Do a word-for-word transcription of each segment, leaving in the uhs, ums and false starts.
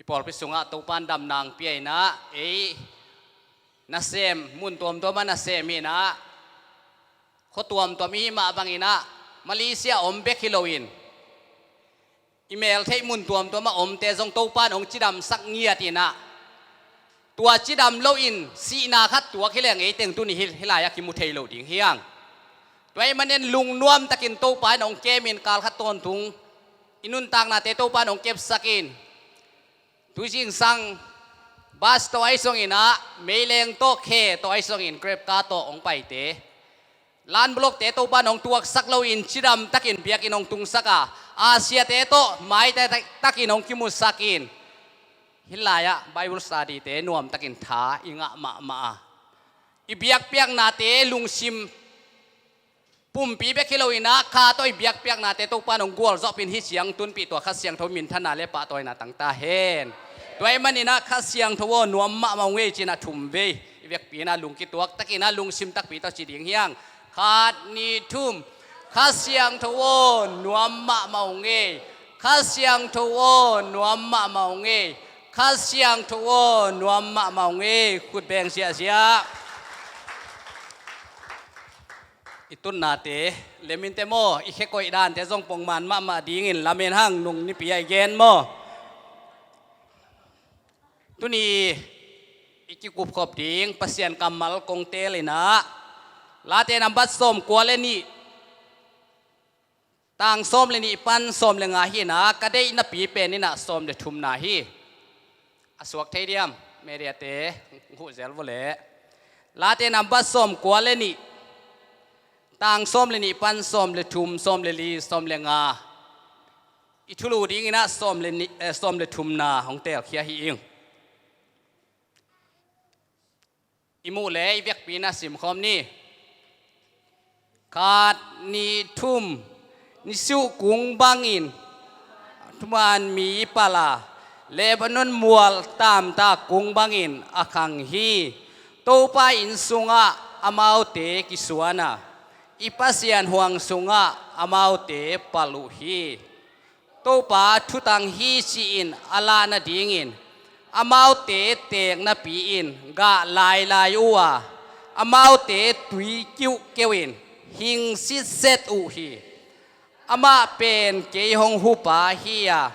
Pawlpi sungah Topan damna hong pia in ah, ei nasem, mun tuamtuam ah nasem in ah, khua tuamtuam i hih mah bangin ah, Malaysia om bek hi loin, i meltheih mun tuamtuam ah omte zong Topan hong cidamsak ngiat in ah, tua cidam loin sihna khat tuak hi leng ei teng tuni hih, hih lai-ah kimu thei lo ding hi hang. Tua ahih manin lungnuam takin Topa in hong kemin kal khat tawntung i nuntaknate Topa in hong kepsak in, tui zingsang bus tawh ahi zongin ah, meileng tawh, khe tawh ahi zongin, Grab car tawh hong paite, lan bulokte Topa in hong tuaksak loin cidam takin biakinn hong tungsak a, a siate tawh maite takin hong kimusak in, hih lai-ah Bible study-te nuam takin tha i ngah mahmah a, i biakpiaknate lungsim pumpi bek hi loin ah, kha tawh i biakpiaknate Topa in hong gualzawhpih in, hih ciang tunpih tua Kha Siangtho minthanna le pahtawina tang ta hen. Tua ahih manin ah, Kha Siangtho aw, nuam mahmah ung ei ci-in ah thum vei i vekpi in ah lungkituak takin ah lungsim takpi tawh ci ding hi hang. Khat, nih, thum. Kha Siangtho aw, nuam mahmah ung ei. Kha Siangtho aw, nuam mahmah ung ei. Kha Siangtho aw, nuam mahmah ung ei. Khut beng ziahziah. I tutnate lem in teh maw, i khe koih dante zong pongman mahmah dingin lamen hang, nung nipi ah i gen maw. Tuni i kikupkhop ding Pasian kammal kong teel in ah, Late nambat sawmkua le nih, tang sawm le nih pan sawm le nga hi in ah, ka deih napi pen in ah sawm le thumna hi. A suak thei diam? Mediate huh zel vua leh. Late nambat sawmkua le nih, tang sawm le nih pan sawm le thum, sawm le li, sawm le nga. I thulu ding in ah sawm le nih, eh, sawm le thumna hong teelkhia hi ing. I muh leh i vekpi in ah simkhawm ni. Khat, nih, thum. Nisuh kung bangin thuman mi pal a, Lebanon mual tamtak kung bangin a khang hi. Topa inn sungah amaute kisuan a, i Pasian huang sungah amaute palh uh hi. Topa thutang hi ci-in a lah nadingin amaute teek napi-in gah lailai uh a, amaute tui kiuhkeuh in hing sitset uh hi. Amah pen kei hong hupa hi a,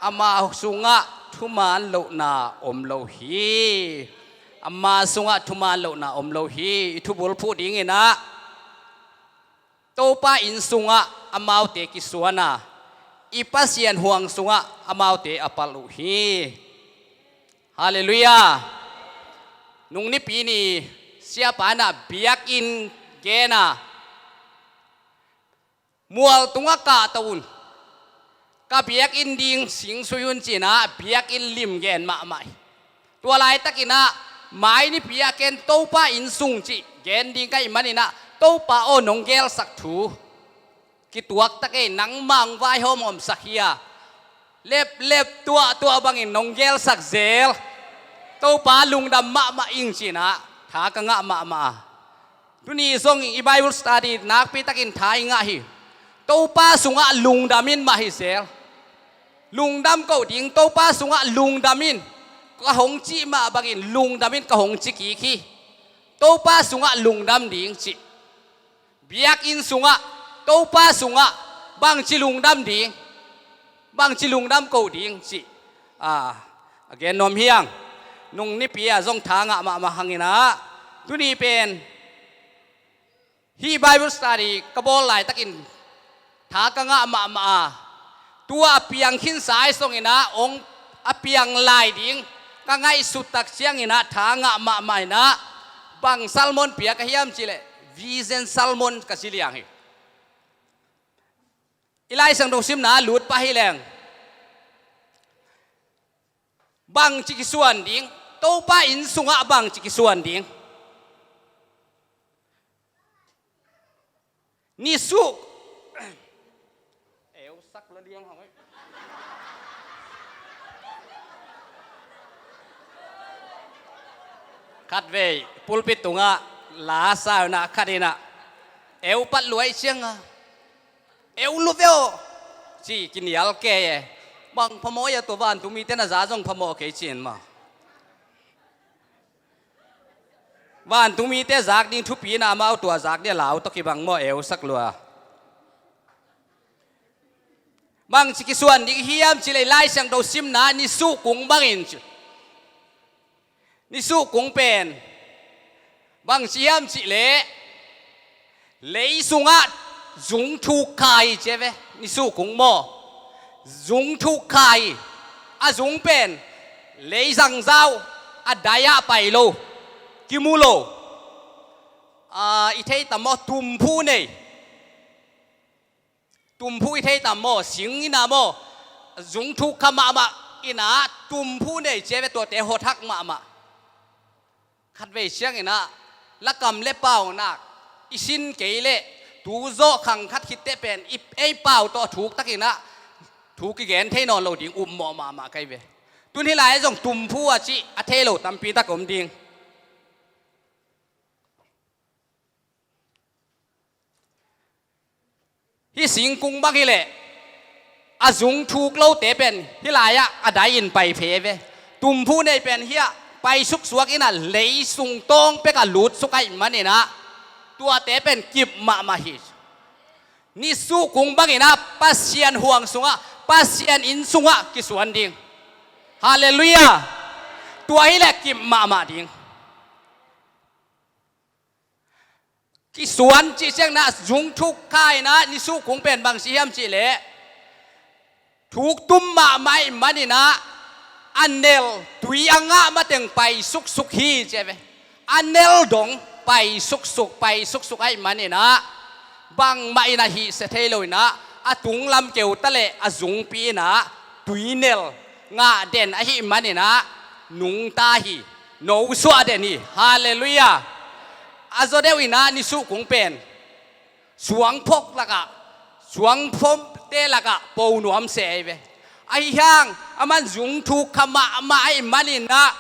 ama sungah thuman lohna om lo hi. Ama sungah thuman lohna om lo hi. I thubulphuh ding in ah, Topa inn sungah amaute kisuan a, i Pasian huang sungah amaute a palh uh hi. Halleluiah. Nung nipi ni siapa in ah biakinn gen a, mual tungah kahto un, ka biakinn ding sing sui un ci-in ah biakinn lim gen mahmah hi. Tua laitakin ah mai nipi ah ken Topa inn sung cih gen ding ka hih manin ah, Topa aw, nong geelsak thu kituak ta kei, nangmah hong vaihawm hawmsak hi a, leplep tuahtuah bangin nong geelsak zel. Topa lungdam mahmah ing ci-in ah tha ka ngah mahmah a. Tuni zong i Bible study nakpi takin tha i ngah hi. Topa sungah lungdam in mah hi zel. Lungdam koh ding, Topa sungah lungdam in, ka hong cih mah bangin lungdam in ka hong ci kik hi. Topa sungah lungdam ding cih. Biakinn sungah, Topa sungah bangci lungdam ding, bangci lungdam koh ding cih, a, a gen nuam hi hang. Nung nipi ah zong tha ngah mahmah hang in ah, tuni pen hih Bible study ka bawl laitakin tha ka ngah mahmah a, tua a piang khinsa ahi zongin ah, hong a piang lai ding ka ngaihsut tak ciangin ah tha ngah mahmah in ah, bang sermon pia ka hiam cih leh, vision sermon ka ci liang hi. I Lai Siangtho simna ah lut pah hi leng, bangci kisuan ding, Topa inn sungah bangci kisuan ding. Nisuh. Eu sak la liang hong ei. Khatvei pulpit tungah la sa uh in ah, khat in ah, eu pat luai ciang a, eu lu veo, ci kinial kei e. Bang phamawh ia tua vantung mite na za zong phamawh kei cin maw? Vantung mite zak ding thupi na amau tua zak dia lau tawh kibang maw eusak lua. Bangci kisuan ding hiam cileh Lai Siangtho simna nisuh kung bangin ci. Nisuh kung pen bangci hiam cileh lei sungah zung thuk kha hi cia ve. Nisuh kung maw zung thuk kha hi. A zung pen lei zangzau a dai ah pai lo kimu lo. I thei tam maw tumphu nei. Tumphu i thei tam maw sing ina maw zung thuk kha mahmah ina tumphu nei cia ve tuate hothak mahmah. Khatvei siang ina lakam le paunak i sin kei leh tu zawh khang khat khitte pen i ei pau tawh thuk tak ina thuk i gen thei nawn lo ding upmawh mahmah kai ve. Tun hi lai zong tumphu a cih a thei lo tampi tak om ding. Hih singkung bang hileh a zung thuk lote pen hih lai-ah a dai-in pai phei ve. Tumphu nei pen hiah pai suksuak inah lei sung tawng pekah lut suk ahih maninah tuate pen kip mahmah hi. Nisuh kung banginah Pasian huang sungah Pasian inn sungah kisuan ding. Halleluiah. Tua hileh kip mahmah ding. Kisuan cih cianginah zung thuk kha inah nisuh kung pen bang si hiam cihleh thuk tum mahmah ahih maninah a nel tui a ngah mateng pai suksuk hi ci a ve. A nel dong pai suksuk pai suksuk ahih maninah bangmah inah hihsia thei lo inah a tunglam keu taleh a zungpi inah tui nel ngah den ahih maninah nungta hi. Nosuah den hi. Halleluiah. A zaw deuh inah nisuh kung pen suangphok lakah suangphokte lakah po nuam se ahi ve. Ahi hang a man zung thuk kha mahmah ahih maninah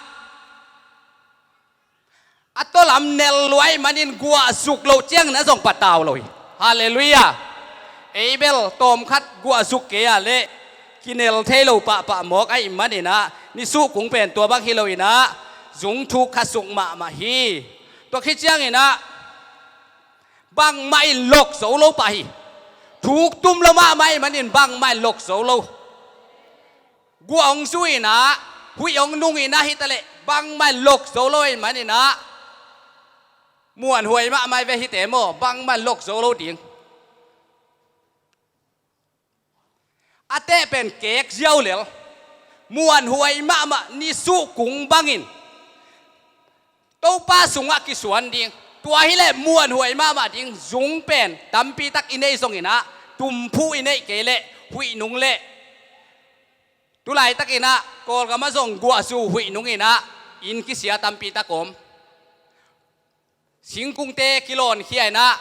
a tawlam nel luai manin guahzuk loh ciangin a zong patau lo hi. Halleluiah. Ei bel tawmkhat guahzuk kei a leh kinel thei lo pahpah mawk ahih maninah nisuh kung pen tua bang hi lo inah zung thuk kha suk mahmah hi. Tua khi cianginah bangmah in lok zo lo pah hi. Thuk tum lo mahmah ahih manin bangmah in lok zo lo. Guah hong zu inah huih hong nung inah hitaleh bangmah in lok zo lo ahih maninah muanhuai mahmah ve hite maw bangmah in lok zo lo ding. A teh pen kek ziau lel muanhuai mahmah nisuh kung bangin Topa sungah kisuan ding. Tua hileh muanhuai mahmah ding zung pen tampi tak i neih zonginah tumphu i neih kei leh huih nung leh tulaitakinah Kawlgamah zong guahzu huih nunginah inn kisia tampi tak om. Singkungte kilawnkhia inah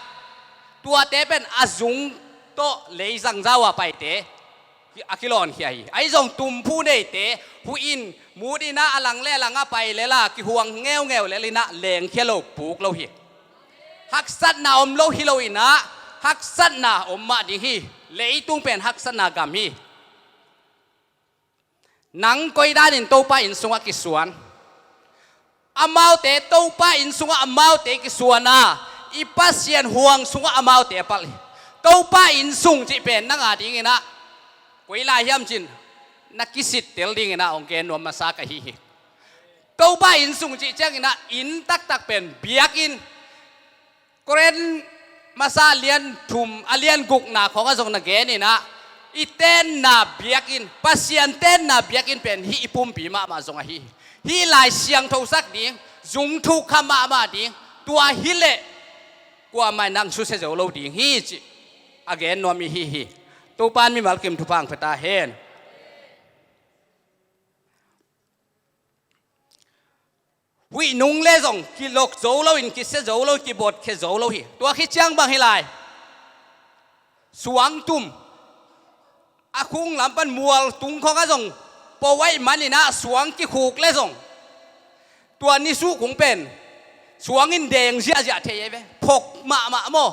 tuate pen a zung tawh lei zangzau a paite a kilawnkhia hi. Ahi zong tumphu neite huih in mut inah a lang le a langah pai lela kihuang ngeungeu lel inah lengkhia lo puk lo hi. Haksatna om lo hi lo inah haksatna om mah ding hi. Leitung pen haksatna gam hi. Nang koi danin Topa inn sungah kisuan? Amaute Topa inn sungah amaute kisuan a i Pasian huang sungah amaute a palh hi. Topa inn sung cih pen nang a dinginah koi lai hiam cin na kisittel dinginah hong gen nuam masa ka hi hi. Topa inn sung cih cianginah inn taktak pen biakinn Korin masa a lian thum a lian gukna khawngah zong na geninah i tenna biakinn Pasian tenna biakinn pen hih i pumpi mahmah zong ahi hi. Hih lai siangthosak ding zung thuk kha mahmah ding tua hileh kuamah in nang susia zo lo ding hi cih a gen nuam i hi hi. Topa in mimal kim thupha hong pia ta hen. Huih nung le zong kilok zo loin kisia zo lo kibotkhia zo lo hi. Tua khi ciang bang hi lai suang tum a khung lam pan mual tung khawngah zong po ahih maninah suang kikhuk le zong tua nisuh kung pen suang in deng ziahziah thei ahi ve. Phok mahmah maw?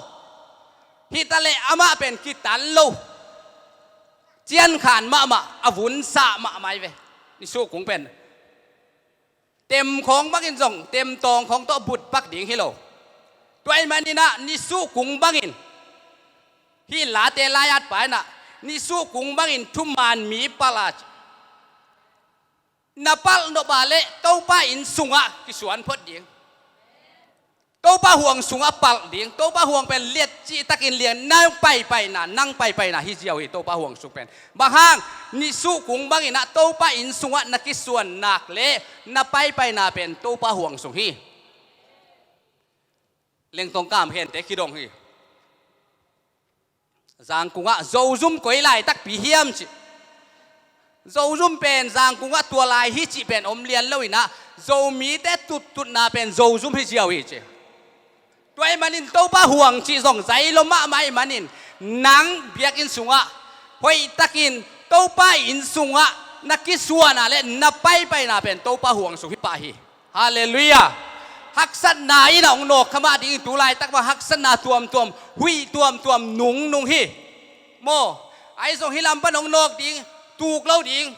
Hitaleh amah pen kitan lo. ciankhan mahmah, a vunsa mahmah hi ve. Nisuh kung pen tem khawng bangin zong, tem tawng khawng tawh butpak ding hi lo. Tua ahih manin ah nisuh kung bangin, hih late lai-at pa in ah, nisuh kung bangin thuman mi palh a, na palh nop a leh Topa inn sungah kisuan phot ding. Topa huang sungah palh ding. Topa huang pen liat cihtakin lian, nang paipaina, nang paipaina hi ziau hi Topa huang sung pen. Bang hang? Nisuh kung bangin ah Topa inn sungah na kisuan nak leh na paipaina pen Topa huang sung hi. Lengtong kam khente kidong hi. Zangkung ah Zozum koi laitakpi hiam cih. Zozum pen Zangkung ah tua lai hi cih pen om lian lo in ah, Zomite tuttutna pen Zozum hi ziau hi ci. Tua ahih manin Topa huang cih zong zai lo mahmah ahih manin, nang biakinn sungah hoihtakin Topa inn sungah na kisuan a leh na paipaina pen Topa huang sung hi pah hi. Halleluiah. Haksatna in a hong nawk kha mah ding, tu laitak bang haksatna tuamtuam, huih tuamtuam nungnung hi. Maw, ahi zong hih lam pan hong nawk ding, tuk lo ding.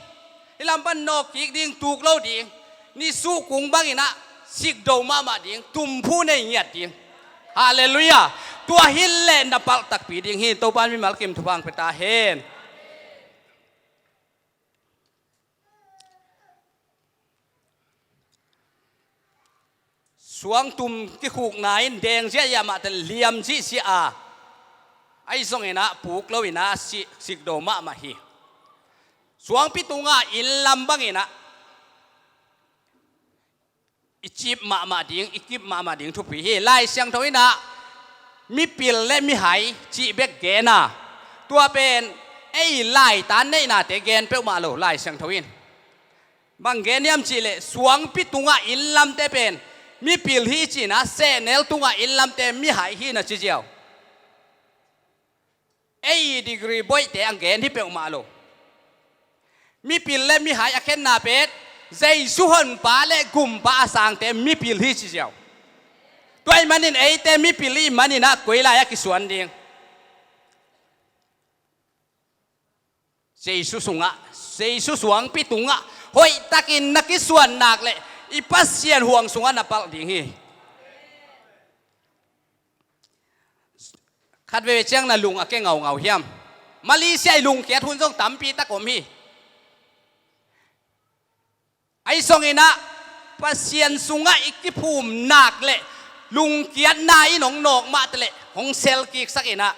Hih lam pan nawk kik ding, tuk lo ding. Nisuh kung bangin ah sikdo mahmah ding, tumphu nei ngiat ding. Halleluiah. Tua hi leh na palh takpi ding hi. Topa in mimal kim thupha hong pia ta hen. Suangtum kikhukna in deng ziahziah mah teh liam zihziah a, ahi zongin ah puk lo in ah si, sikdo mahmah hi. Suangpi tungah inn lam bangin ah i cip mahmah ding, i kip mahmah ding thupi hi. Lai Siangtho in ah mipil le mihai cih bek gen a, tua pen ei laitan neihnate gen peuhmah lo Lai Siangtho in. Bang gen hiam cih leh, suangpi tungah inn lamte pen mipil hi ci-in ah, sehnel tungah inn lamte mihai hi na ci ziau. Ei degree boihte a gen hi peuhmah lo. Mipil le mihai a khenna pen Jesu honpa le gumpa a sangte mipil hi ci ziau. Tua ahih manin eite mipil i hih manin ah koi lai-ah kisuan ding? Jesu sungah, Jesu suangpi tungah hoihtakin na kisuan nak leh i Pasian huang sungah na palh ding hi. Khat veve ciang na lung a ke ngaungau hiam? Malaysia i lungkiat hun zong tampi tak om hi. Ahi zongin ah Pasian sungah i kiphum nak leh lungkiatna in hong nawk mah teh leh hong selkiksak in ah,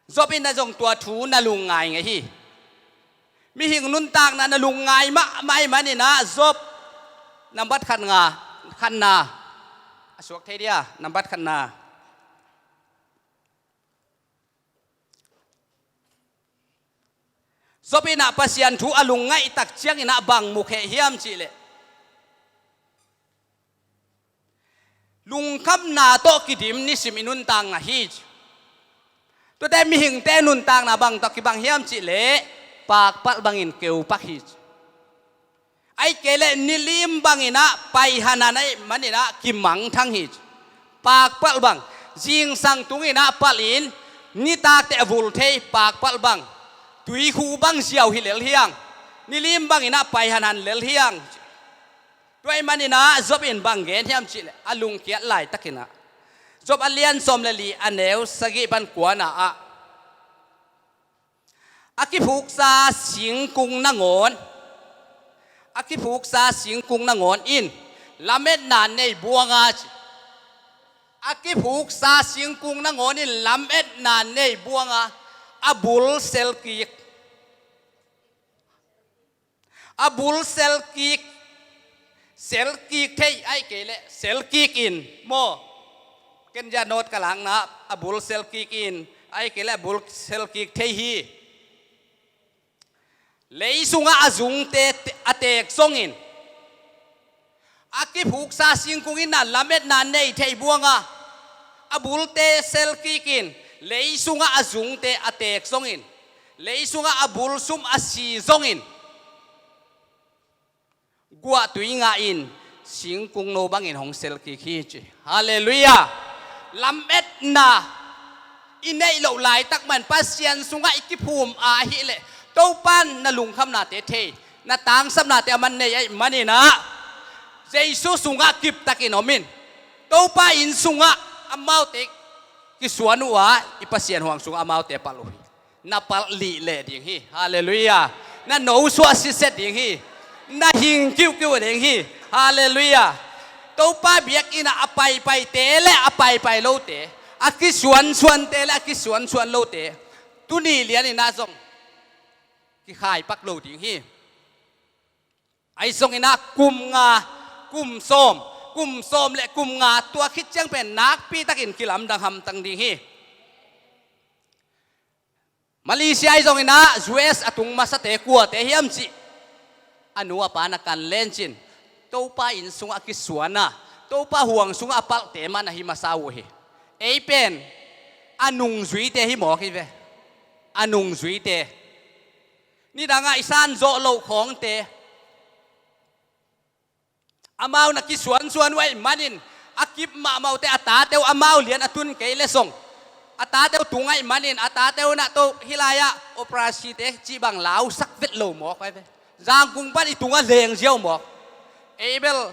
Job in ah zong tua thu na lungngai ngei hi. Mihing nuntakna na lungngai mahmah ahih manin ah, Job nambat khat nga, khatna, a suak thei dia, nambat khatna. Job in ah Pasian thu a lungngaih tak ciangin ah bang mukheh hiam cih leh, lungkhamna tawh kidim nisim i nuntakna hi. Tuate mihingte nuntakna bang tawh kibang hiam cih leh, pakpalh bangin keupak hi. Ahih kei leh nilim bangin ah pai hanhan ahih manin ah kimangthang hi. Pakpalh bang, zingsang tungin ah palhin, nitak teh a vul thei, pakpalh bang, tuikhu bang ziau hi lel hi hang. Nilim bangin ah pai hanhan lel hi hang. Tua ahih manin ah Job in bang gen hiam cih leh, a lungkiat laitakin ah, Job a lian sawm le li, a neu sagih pan kuana ah, a kiphuksa singkung nangawn, a kiphuksa singkung nangawn in lametna nei buang a ci. A kiphuksa singkung nangawn in lametna nei buang a, a bul selkik. A bul selkik, selkik thei ahih kei leh selkik in maw. Ken zia note ka lakna, a bul selkik in ahih kei leh a bul selkik thei hi. Lei sungah a zungte a teek zongin, a kiphuksa singkung in ah lametna nei thei buang a, a bulte selkik in, lei sungah a zungte a teek zongin, lei sungah a bul sum a si zongin, guahtui ngah in singkung no bangin hong selkik hi ci. Halleluiah. Lametna I neih loh laitak man Pasian sungah i kiphum ahih leh Topa in na lungkhamnate thei, na tangsapnate a man nei ahih maninah Jesu sungah kiptakin om in. Topa inn sungah amaute kisuan uh a, i Pasian huang sungah amaute palh uh hi. Na palh lih leh ding hi. Halleluiah. Na nosuah siset ding hi. Na hing kiuhkiuh ding hi. Halleluiah. Topa biakinn ah a paipaite le a paipai lote, a kisuansuante le a kisuansuan lote, tuni lianinah zong kikhaipak lo ding hi. Ahi zonginah kum nga, kum sawm, kum sawm le kum nga, tua khit ciang pen nakpitakin kilamdang hamtang ding hi. Malaysia ahi zonginah U S a tung masate kuate hiam cih a nu a pa na kan lencin, Topa inn sungah a kisuana, Topa huang sungah a palhte mah na hi masa uh hi. Ei pen a nungzuite hi mawk hi ve. A nungzuite. Nidangah i san zawh loh khawngte, amau na kisuansuan uh ahih manin a kip mahmahte, a tate uh amau lian a tun kei le zong a tate uh tung ahih manin a tate uh nah to hih lai-ah operasite cih bang lausak vet lo mawk uh hi ve. Zangkung pan i tungah leng ziau mawk. Ei bel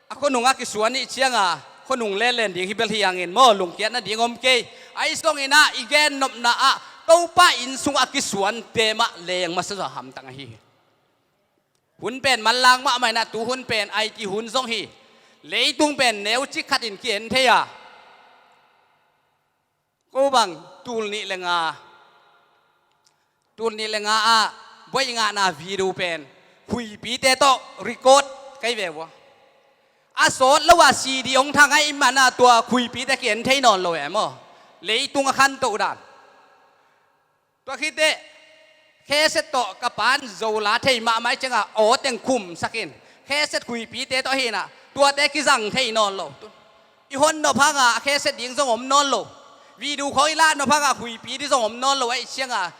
a khuanungah kisuan ih cianga khuanung lenlen ding hi bel hi hangin maw, lungkiat nading om kei. Ahi zonginah i gennopna ah Topa inn sungah a kisuante mah leng masa zaw hamtang ahi hi. Hun pen manlang mahmah inah tu hun pen I T hun zong hi. Leitung pen neucik khatin ki-en thei a, ko bang tul nih le nga, tul nih le nga ah buaih ngahna video pen khuipite tawh record kai ve uh a, a sawt lo a C D hong thang ahih mana tua khuipite ki-en thei nawn lo e maw. Leitung a khantoh dan. Tua khiteh kheset tawh ka pan zo la thei mahmah ih cianga aw teng khumsakin kheset khuipite tawh hinah tuate kizang thei nawn lo. I hon nop hanga a kheset ding zong om nawn lo. Video khawng i lah nop hanga khuipi ding zong om nawn lo ahih cianga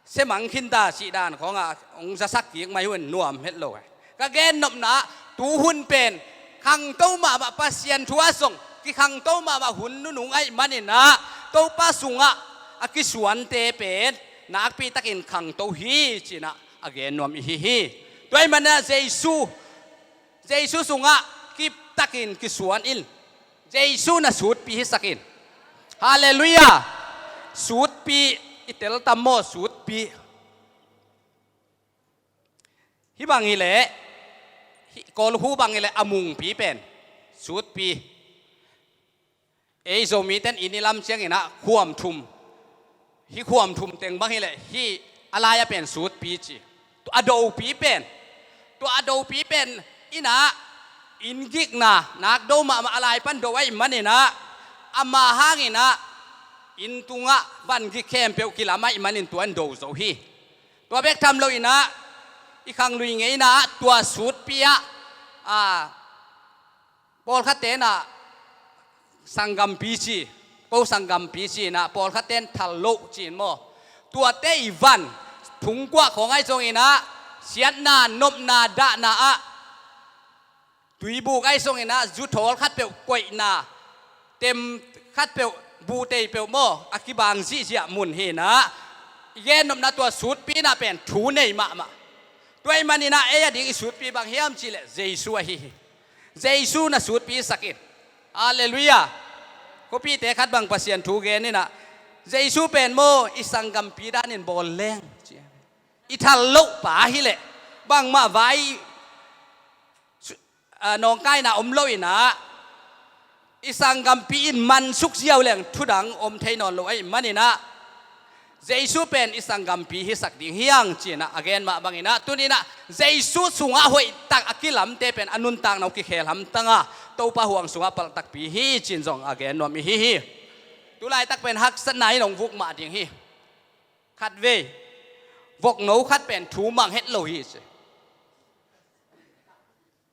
semang khinta cih dan khawngah hong zasak kik mai hun nuam het lo. Ka gennopna ah tu hun pen khangto mahmah, Pasian thu ah zong kikhangto mahmah hun nunung ahih maninah Topa sungah a kisuante pen nakpitakin khangto hi cinah a gen nuam ihi hi. Tua ahih maninah Jesu, Jesu sungah kiptakin kisuan in. Jesu na sutpi hisakin. Halleluiah. Sutpi i teltam maw, sutpi. Hih bang hileh, hih Kawlkhu bang hileh a mungpi pen sutpi. Ei Zomite'n inn i lam cianginah khuam thum. Hih khuam thum teng bang hileh hih a lai-a pen sutpi ci. Tua a dopi pen, tua a dopi pen innah inn gikna, nak do mahmah a lai pan do ahih maninah ama hanginah inn tungah van gik khempeuh kilam ahih manin tua in do zo hi. Tua bek tham loinah i khanglui ngeina ah tua sutpi ah, a, pawlkhatte inah sanggampi ci, ko sanggampi ci inah pawlkhatte in thal loh ci in maw. Tuate i van thungkuah khawng ahi zonginah siatna, nopna, dahna ah tuibuk ahi zonginah zuthawl khatpeuh koihna, tem khatpeuh buhtei peuh maw, a kibang zihziah mun hinah i gennopna tua sutpi inah pen thu nei mahmah. Tua ahih maninah ei a ding i sutpi bang hiam cihleh Jesu ahi hi. Jesu na sutpi sakin. Halleluiah. Khuapite khat bang Pasian thu gen inah Jesu pen maw i sanggampi danin bawl leng ci. I thal loh pa hileh bangmah vai su-, a, nawngkaina om loinah i sanggampi in mansuk ziau leng thudang om thei nawn lo ahih maninah Jesu pen i sanggampi hisak ding hiang cinah a gen mah banginah tuninah Jesu sungah hoihtak a kilamte pen a nuntakna uh kikhel hamtanga Topa huang sungah palh takpi hi cin zong a gen nuam ihi hi. Tulaitak pen haksatna in hong vuk mah ding hi. Khatvei vokno khat pen thu mang het lo hi ci.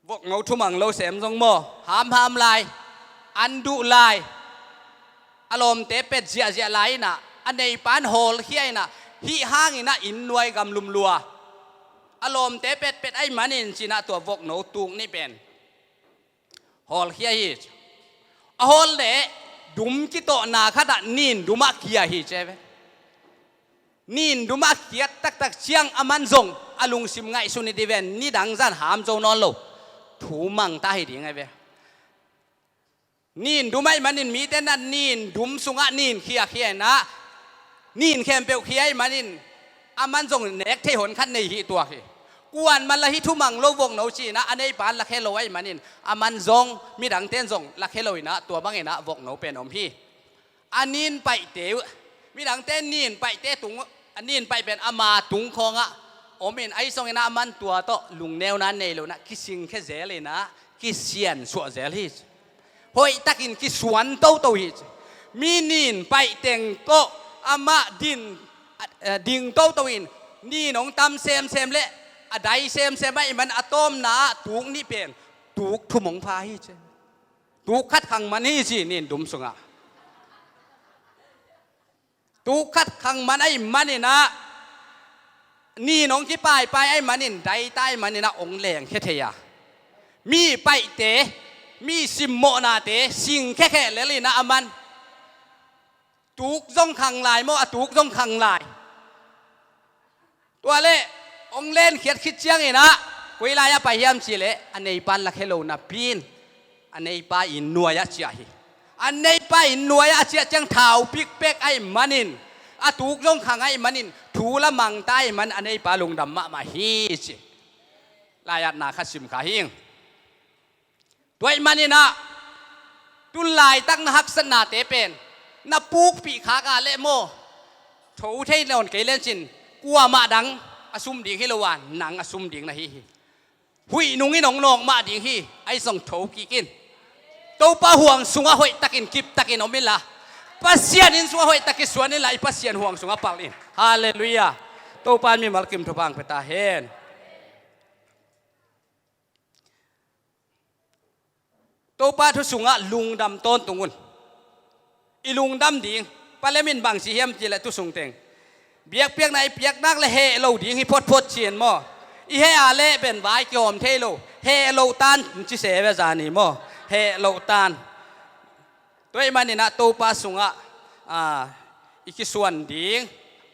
Vokno thumang lo sem zong maw, hamham lai, an duh lai, a lawmte pet ziahziah lai inah a neipa in hawlkhia inah hih hanginah inn nuai gamlum lua, a lawmte petpet ahih manin cinah tua vokno tuk nih pen hawlkhia hi. A hawl leh dum kitawhna khatah nin dumah kia hi ci ve. Nin dumah kiat taktak ciang aman zong a lungsim ngaihsun i ti ven, nidang zan ham zo nawn lo. Thu mang ta hi ding ai ve. Nin dum ahih manin mite na nin dum sungah nin khiakhia inah, nin khempeuh khia ahih manin aman zong nek thei hon khat nei hi tuak hi. Kuan man la hi thumang lo vokno ci inah a neipa lakhia lo ahih manin aman zong midangte in zong lakhia lo inah tua bang inah vokno pen om hi. A nin paihte uh, midangte nin paihte tung, a nin paih pen ama tung khawngah om in ahi zong inah aman tua tawh lungneuna nei lo inah kisingkhia zel inah kisiansuah zel hi. Hoihtakin kisuan toto hi. Mi nin paih teng tawh amah din, eh, ding toto in nin hong tam semsem le a dai semsem ahih man a tawmna ah tuk nih pen tuk thum hong pha hi ci. Tuk khat khang man hi ci nin dum sungah. Tuk khat khang man ahih maninah nin hong kipaipai ahih manin daita ahih maninah hong lengkhia thei a, mi paihte, mi simmawhnate singkhekheh lel inah aman tuk zong khang lai maw, a tuk zong khang lai. Tua leh hong lenkhiat khit cianginah koi lai-ah pai hiam cihleh a neipa lakhia lo napi in a neipa inn nuai-ah ciah hi. A neipa inn nuai-ah a ciah ciang thau pikpek ahih manin a tuk zong khang ahih manin thu la mangta ahih man a neipa lungdam mahmah hi ci. Lai-atna khat sim kha hing. Tua ahih maninah tu laitak na haksatnate pen na pukpih khak a leh maw, tho thei nawn kei lencin kuamah dang a sum ding hi lo a, nang a sum ding na hi hi. Huih nungin hong nawk mah ding hi. Ahi zong tho kik in. Topa huang sungah hoihtakin kiptakin om inla, Pasian inn sungah hoihtak kisuan inla, i Pasian huang sungah palh in. Halleluiah. Topa in mimal kim thupha hong pia ta hen. Topa thu sungah lungdam tawntung un. I lungdam ding palemin bangci hiam cihleh thu sung teng biakpiakna i piak nak le heh lo ding hi photphot ci-in maw? I heh a leh pen vai kihawm thei lo. Heh lo tan ci se ve zani maw? Heh lo tan. Tua ahih maninah Topa sungah, ah, i kisuan ding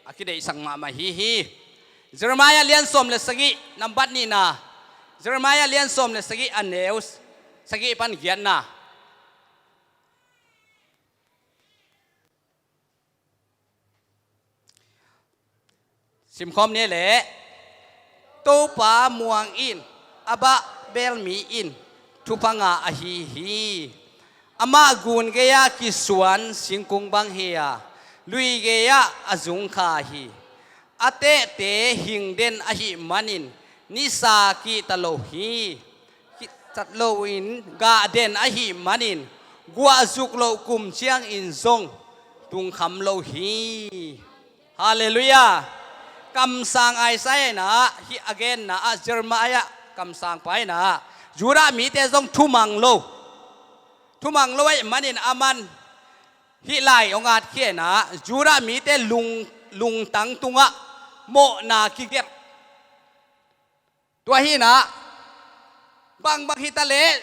a kideihsak mahmah hi hi. Jeremiah lian sawm le sagih nambat nihna. Jeremiah lian sawm le sagih a neu sagih pan giatna. Simkhawm ni leh, Topa muang in a bah beel mi in thupha ngah ahi hi. Amah gun gei-ah kisuan singkung bang hi a, lui gei-ah a zung kha hi. A tehte hing den ahih manin nisa kihta lo hi. Kihta loin gah den ahih manin guah zuk loh kum ciangin zong tungkham lo hi. Halleluiah. Kamsang Isaiah inah hih a genna ah Jeremiah kamsangpa inah Judah mite zong thumang lo. Thumang lo ahih manin aman hih lai hong atkhia inah Judah mite lung, lungtang tungah mawhna kigelh. Tua hi inah bangbang hi ta leh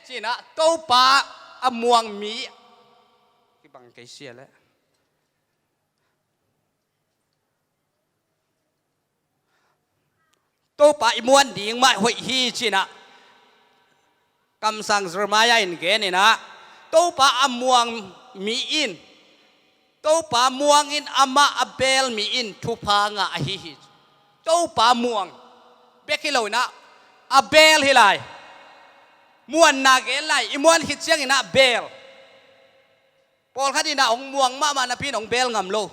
ci inah Topa a muang mi kibang kei sia leh Topa i muan ding mah hoih hi ci inah kamsang Jeremiah in gen inah Topa a muang mi in, Topa muangin amah a beel mi in thupha ngah ahi hi. Topa muang bek hi lo inah a beel hi lai. Muanna gen lai, i muan khit ciang inah beel. Pawlkhat inah hong muang mahmah napi in hong beel ngam lo.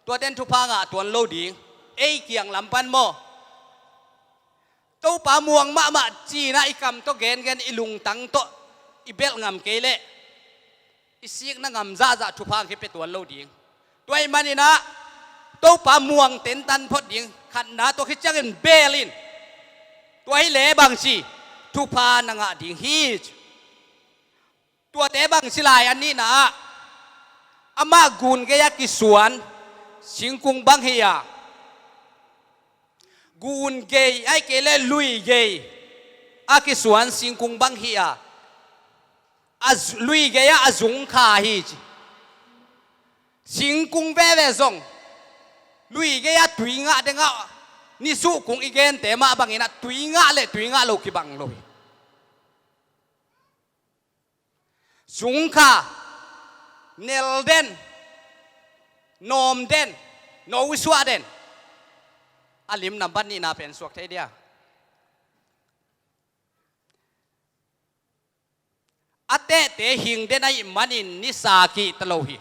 Tuate in thupha ngah tuan lo ding. Ei kiang lam pan maw? Topa muang mahmah ci inah i kam tawh gengen i lungtang tawh i belh ngam kei leh i sikna ngam zahzah thupha hong kipia tuan lo ding. Tua ahih maninah Topa muang tentan phot ding. Khatna, tua khit ciangin beel in. Tua hi leh bangci, thupha na ngah ding hi. Tuate bangci lai? A nihna ah amah gun gei-ah kisuan singkung bang hi a, gun gei ahih kei leh lui gei a kisuan singkung bang hi a, A zu-, lui gei-ah a zung kha hi ci. Singkung veve zong lui gei-ah tui ngah dengah nisuhkung i gente mah banginah tui ngah le tui ngah lo kibang lo hi. Zung kha, nel den, nawm den, nosuah den. A lim nambat nihna pen suak thei dia. A tehte hing den ahih manin nisa kihta lo hi.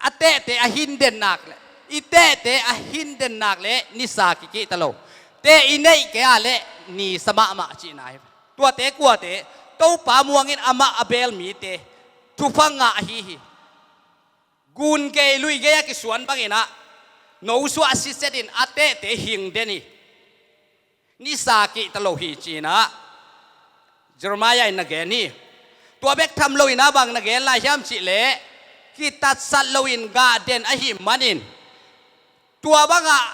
A tehte a hin den nak le, i tehte a hin den nak le nisa kikihta lo. Teh i neih kei a le nisa mahmah cihna hi. Tuate kuate, Topa muangin amah a beel mite thupha ngah ahi hi. Gun gei lui gei a kisuan banginah nosuah siset in a tehte hing den hi. Nisa kihta lo hi cinah Jeremiah in na gen hi. Tua bek tham loinah bang na gen lai hiam cihleh, kitatsat loin gah den ahih manin, tua bangah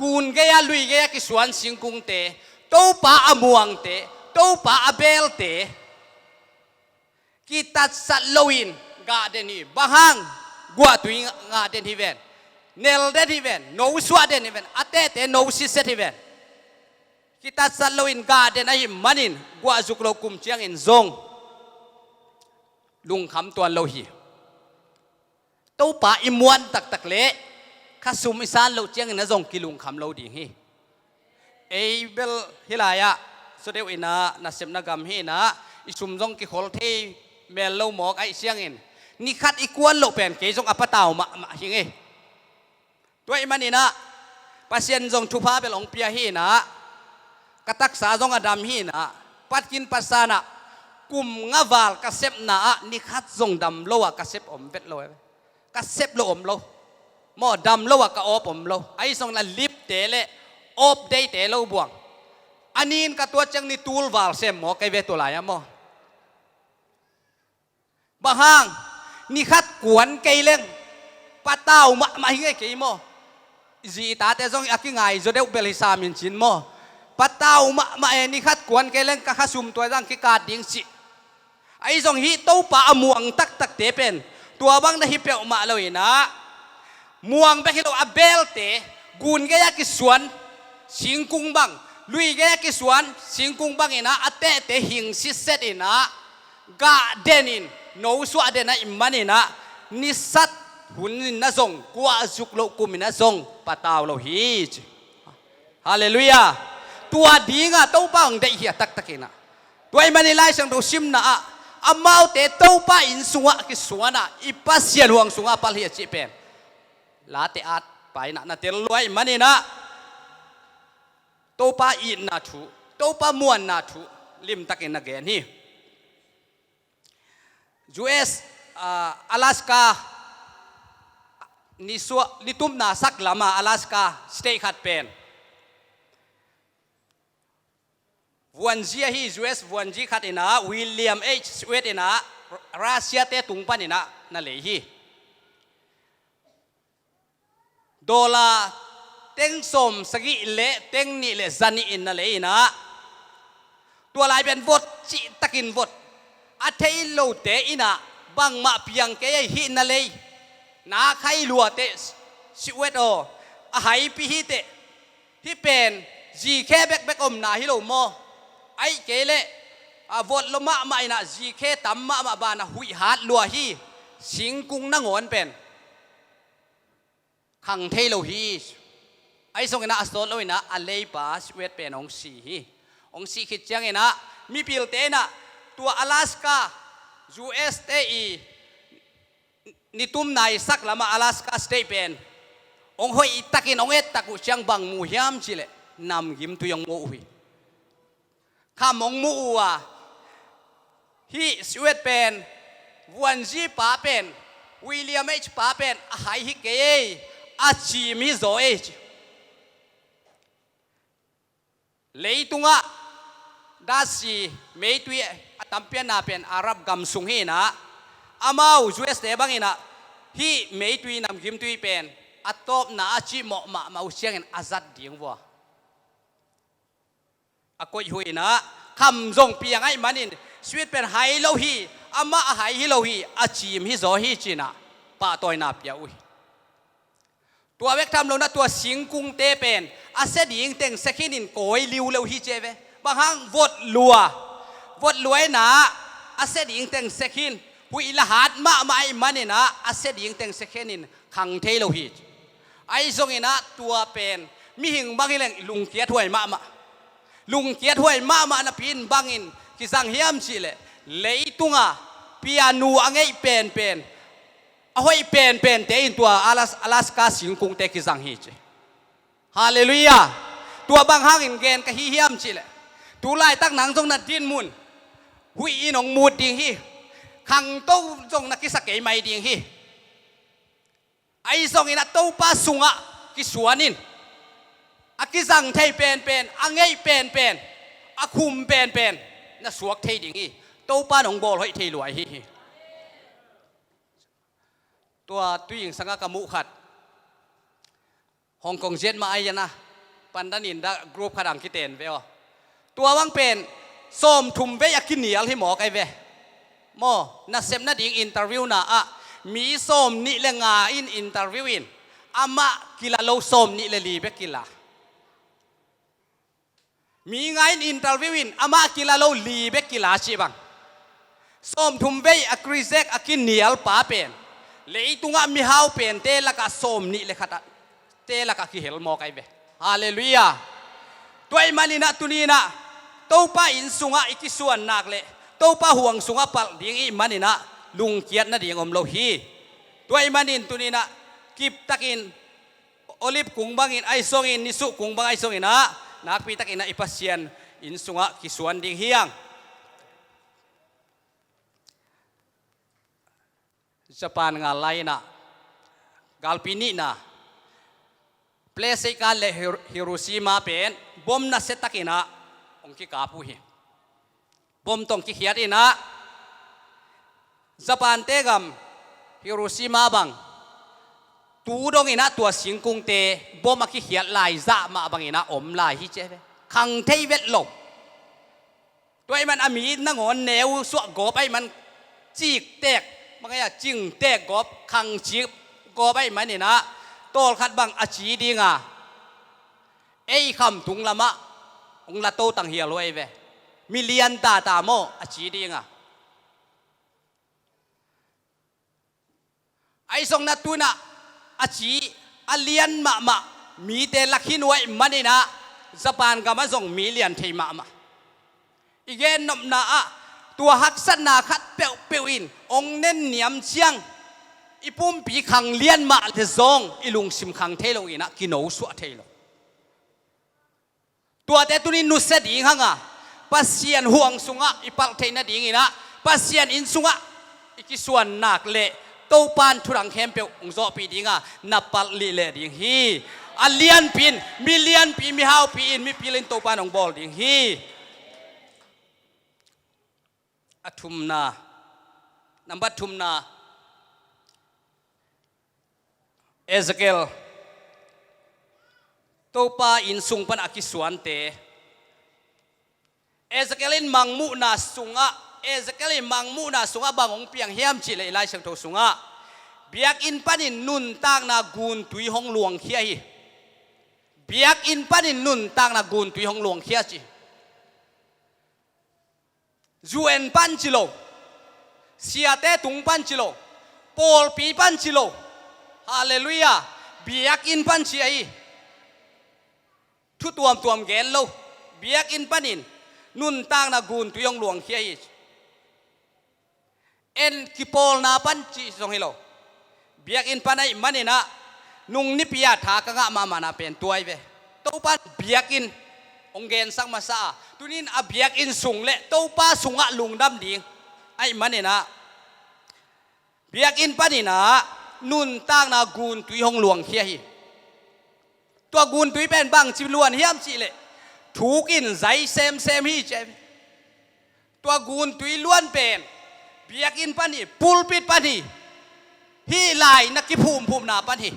gun gei-ah lui gei-ah kisuan singkungte, Topa a muangte, Topa a beelte kitatsat loin gah den hi. Bang hang? Guahtui ngah den hi ven, nel den hi ven, nosuah den hi ven, a tehte no siset hi ven. Kitatsat loin gah den ahih manin guah zuk lo kum ciangin zong lungkham tuan lo hi. Topa i muan taktak leh khasum i san loh ciangin a zong kilungkham lo ding hi. Ei bel hih lai-ah sodeuh inah nasepna gam hi inah i sum zong kikhol thei mel lo mawk ahih ciangin ni khat i kuan loh pen kei zong a patau mahmah hi ngei. Tua ahih maninah Pasian zong thupha bel hong pia hi inah ka taksa zong a dam hi inah patkin patsanah kum nga val ka sepna ah ni khat zong dam lo ah ka sep om vet lo. Ka sep lo om lo. Maw, dam lo ah ka awp om lo. Ahi zong la lipte le awp deite lo buang. A nin ka tuat ciang ni tul val sem maw kei ve tua lai-ah maw. Bang hang? Ni khat kuan kei leng patau mahmah hi ngei kei maw. Zi i tate zong a kingai zaw deuh bel hi sam in cin maw. Patau mahmah e, ni khat kuan kei leng ka khasum tua zang kikat ding cih. Ahi zong hih Topa a muang taktakte pen tua bang na hi peuhmah lo inah muang bek hi lo a beelte, gun gei-ah kisuan singkung bang, lui gei-ah kisuan singkung bang inah a tehte hing siset inah gah den in nosuah den ahih maninah nisat hun in na zong guah zuk loh kum in na zong patau lo hi ci. Halleluiah. Tua dingah Topa hong deih hi a taktak inah. Tua ahih manin Lai Siangtho simna ah amaute Topa inn sungah kisuanah i Pasian huang sungah pal hi a cih pen Late at pa inah na tel lua ahih maninah Topa itna thu, Topa muanna thu limtakin na gen hi. U S, ah, Alaska, ni sua-, ni tupna sak lama Alaska state khat pen vuanzi ahi, U S vuanzi khat inah William H Seward inah Russia te tung paninah na lei hi. Dollar teng sawm sagih le teng nih le zanih in na lei inah tua lai pen vot cihtakin vot. A thei lote inah bangmah piang kei ei hih na lei. Na khai luate Seward aw, a haipi hi teh. Hih pen zikhe bekbek omna hi lo maw. Ahih kei leh a vot lo mahmah inah zikhe tam mahmah banah huih hat lua hi. Singkung nangawn pen khang thei lo hi. Ahi zong inah a sawt lo inah a leipa Seward pen hong si hi. Hong sih khit ciang inah mipilte inah tua Alaska, U S te i ni tumna i sak lamah Alaska state pen hong hoih takin hong et tak uh ciang bang mu hiam cihleh namgimtui hong mu uh hi. Kham hong mu uh a, hih Seward pen vuanzi pa pen, William H pa pen a hai hi kei ei, a cim hi zaw ei ci. Leitungah datsi meitui a tampianna pen Arab gam sung hi inah amau U S te bang inah hih meitui namgimtui pen a tawpna a cihmawh mahmah uh ciangin a zat ding vua. A koih hu inah kham zong piang ahih manin Sweet pen hai lo hi, amah a hai hi lo hi, a cim hi zaw hi ci-in ah pahtawina pia uh hi. Tua bek tham lo-in ah tua singkungte pen a sia ding teng sia khin in kawi liuleu hi ci ve. Bang hang, vot lua. Vot lua in ah a sia ding teng sia khin. Huih la hat mahmah ahih manin ah a sia ding teng sia khin in khang thei lo hi. Ahi zongin ah tua pen mihing bang hi leng lungkiat huai mahmah. Lungkiat huai mahmah napi-in bangin kizang hiam cih leh, leitung a pianu a ngeih penpen, a hoih penpente in tua Alas-, Alaska singkungte kizang hi ci. Halleluiah. Tua bang hangin gen ka hi hiam cih leh, tu laitak nang zong na dinmun huih in hong mut ding hi. Khangto zong na kisa kei mai ding hi. Ahi zongin ah Topa sungah kisuan in, a kizang thei penpen, a ngeih penpen, a khum penpen na suak thei ding hi. Topa in hong bawl hoih thei lua ahi hi. Tua tuing sangah ka muh khat, Hong Kong ziat mah ahi a, pandan in dah group khat ang kiten ve aw. Tua bang pen sawmthum vei a kinial hi mawk ahi ve. Maw, nasep nading interview na ah mi sawmnih le nga in interview in, amah kila lo sawmnih le li bek kila. Mi nga in interview in, amah kila lo li bek kila cih bang. Sawmthum vei a krizek a kinial pa pen leitungah mihau pente lakah sawmnih le khat ah te lakah kihel mawk ahi ve. Halleluiah. Tua ahih manin ah tuni-in ah Topa inn sungah i kisuan nak leh Topa huang sungah palh ding i hih manin ah lungkiat nading om lo hi. Tua ahih manin tuni-in ah kiptakin Olive kung bangin ahi zongin, nisuh kung bang ahi zongin ah nakpitakin ah i Pasian inn sungah kisuan ding hi hang. Japan ngal lai-in ah galpi nihna, Plate Seikkan le Hir-, Hiroshima pen bom nasia takin ah hong kikap uh hi. Bom tawh hong kikhiat in ah Japan-te gam Hiroshima bang tu dongin ah tua singkungte bom a kikhiat lai zah mah bangin ah om lai hi ci ve. Khang thei vet lo. Tua ahih man a mi nangawn neu suah gawp ahih man, ciktek, bang a cingtek gawp, khang cik gawp ahih manin ah tawlkhat bang a ci ding a, ei khamtung lamah hong la to tang hial uh ahi ve. Milian tata maw a ci ding a. Ahi zongin ah tu-in ah a ci a lian mahmah mite la khin uh ahih manin ah Japan gamah zong mi lian thei mahmah. I gennopna ah tua haksatna khat peuhpeuh in hong nenniam ciang i pumpi khang lian mah le zong i lungsim khang thei lo in ah kinosuah thei lo. Tuate tuni nusia ding hang a, Pasian huang sungah i palh theih nadingin ah Pasian inn sungah i kisuan nak leh Topa in thudang khempeuh hong zawhpih ding a, na palh lihleh ding hi. A lianpi in, mi lianpi, mi haupi in, mipil in Topa in hong bawl ding hi. A thumna, nambat thumna, Ezekiel, Topa inn sung pan a kisuante. Ezekiel in mangmuhna sungah, Ezekiel in mangmuhna sungah bang hong piang hiam cih leh i Lai Siangtho sungah biakinn panin nuntakna guntui hong luangkhia hi. Biakinn panin nuntakna guntui hong luangkhia ci. U N pan ci lo, siate tung pan ci lo, pawlpi pan ci lo. Halleluiah. Biakinn pan ci ahi. Thu tuamtuam gen lo. Biakinn panin nuntakna guntui hong luangkhia hi. En kipawlna pan cih zong hi lo. Biakinn pan ahih manin ah nung nipi a tha ka ngah mahmahna pen tua hi ve. Topa in biakinn hong gensak masa a, tuni-in a biakinn sung le Topa sungah lungdam ding ahih manin ah biakinn panin ah nuntakna guntui hong luangkhia hi. Tua guntui pen bangci luan hiam cih leh thuk in zai semsem hi ci. Tua guntui luan pen biakinn pan hi, pulpit pan hi. Hih lai na kiphumphumna pan hi.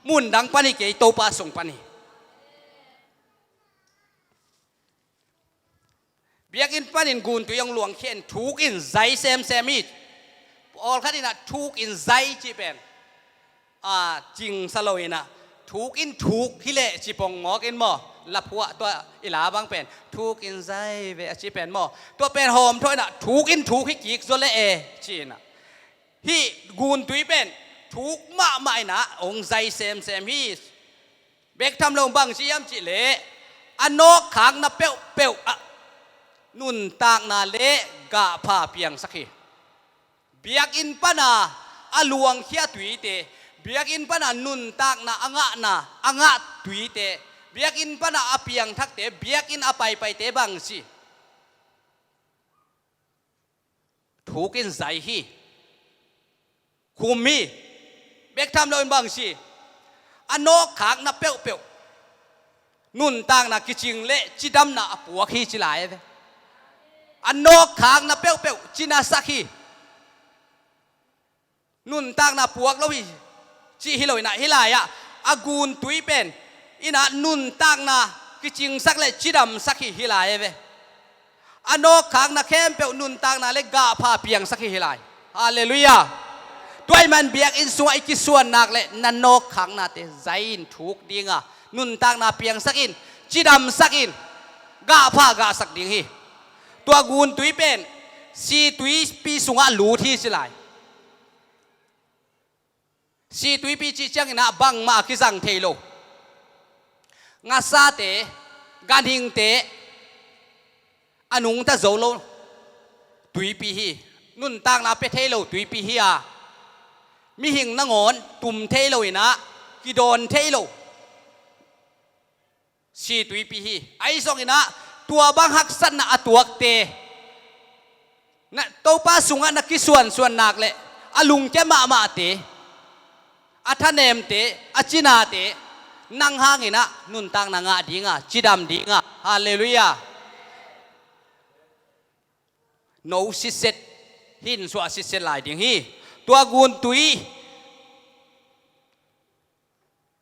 Mundang pan hi kei, Topa sung pan hi. Biakinn panin guntui hong luangkhia in thuk in zai semsem hi. Pawlkhat in ah thuk in zai cih pen a, cingsa lo in ah, thuk in thuk hi leh ci pong mawk in maw. Laphuah tua i la bang pen thuk in zai ve a ci pen maw. Tua pen hawmthawh in ah thuk in thuk hi kik zaw leh e ci in ah. Hih guntui pen thuk mahmah in ah hong zai semsem hi. Bek tham lo bang ci hiam cih leh a nawkkhakna peuhpeuh ah nuntakna le gahpha piangsak hi. Biakinn pana a luangkhia tuite, biakinn pana nuntakna a ngahna, a ngah tuite, biakinn pana a piangthakte, biakinn a paipaite bang ci. Thuk in zai hi. Khum hi. Bek tham lo in bang ci. A nawkkhakna peuhpeuh nuntakna kicing le cidamna a puak hi ci lai ve. A nawkkhakna peuhpeuh cinasak hi. Nuntakna puak lo hi cih hi lo in ah, hih lai-ah a guntui pen in ah nuntakna kicingsak le cidamsak hi, hih lai ve. A nawkkhakna khempeuh nuntakna le gahpha piangsak hi, hih lai. Halleluiah. Tua ahih man biakinn sungah i kisuan nak le na nawkkhaknate zai in thuk ding a, nuntakna piangsak in, cidamsak in, gahpha gahsak ding hi. Tua guntui pen situipi sungah lut hi ci lai. Situipi cih ciangin ah bangmah a kizang thei lo. Ngasate, ganhingte a nungta zo lo tuipi hi. Nuntakna pia thei lo tuipi hi a, mihing nangawn tum thei lo in ah, kidawn thei lo situipi hi. Ahi zongin ah tua bang haksatna a tuakte, na, Topa sungah na kisuansuan nak le a lungkia mahmahte, a thanemte, a cinate, nang hangin ah nuntakna ngah ding a, cidam ding a. Halleluiah. No sitset, hin suah sitset lai ding hi. Tua guntui,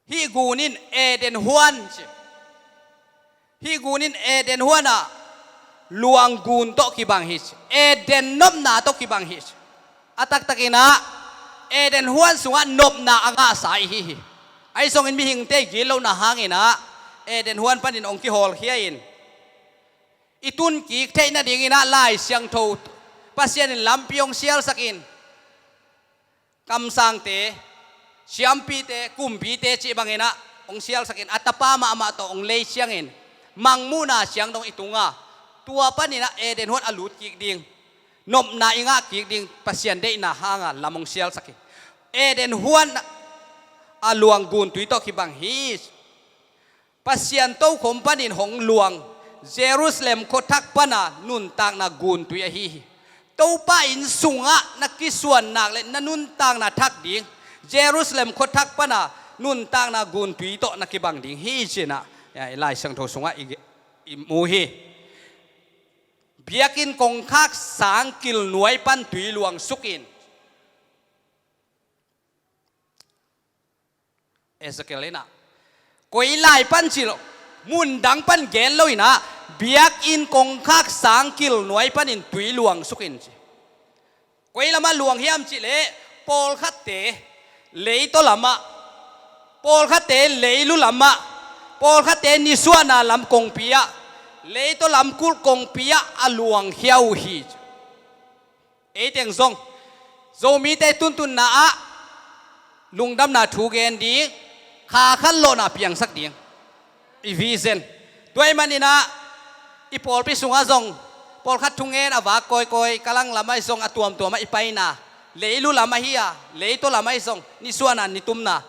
hih gun in Eden huan ci. Hih gun in Eden huan ah luang gun tawh kibang hi ci. Eden nopna tawh kibang hi ci. A taktak in ah Eden huan sungah nopna a ngahsa i hi hi. Ahi zongin mihingte i gitlohna hangin ah Eden huan panin hong kihawlkhia in, i tunkik theih nadingin ah Lai Siangtho, Pasian in lampi hong sialsak in, kamsangte, siampite, kumpite cih bangin ah hong sialsak in, a tapa mahmah tawh hong lei ciangin mangmuhna siangtho i tung a, tua panin ah Eden huan a lut kik ding, nopna i ngah kik ding Pasian deihna hanga lam hong sialsak in, Eden huan a luang guntui tawh kibang hi. Pasian tokhom panin hong luang Jerusalem khuathak pana nuntakna guntui ahi hi. Topa inn sungah na kisuan nak le na nuntakna thak ding Jerusalem khuathak pana nuntakna guntui tawh na kibang ding hi ci-in ah, ya, i Lai Siangtho sungah i, i mu hi. Biakinn kongkhak sangkil nuai pan tui luang suk in. Ezekiel in ah, koi lai pan ci lo, mun dang pan gen lo in ah, biakinn kongkhak sangkil nuai panin tui luang suk in ci. Koi lamah luang hiam cih leh, pawlkhatte leitaw lamah, pawlkhatte leilu lamah, pawlkhatte nisuahna lam kongpi ah, leitaw lam kulh kongpi ah a luangkhia uh hi ci. Ei teng zong Zomite tuntunna ah lungdamna thu gen ding, kha khat lawhna piangsak ding, i vision. Tua ahih manin ah i pawlpi sungah zong pawlkhat thungen a vak kawikawi, kalang lamah zong a tuamtuamah i paina, leilu lamah hi a, leitaw lamah zong nisuahna nitumna.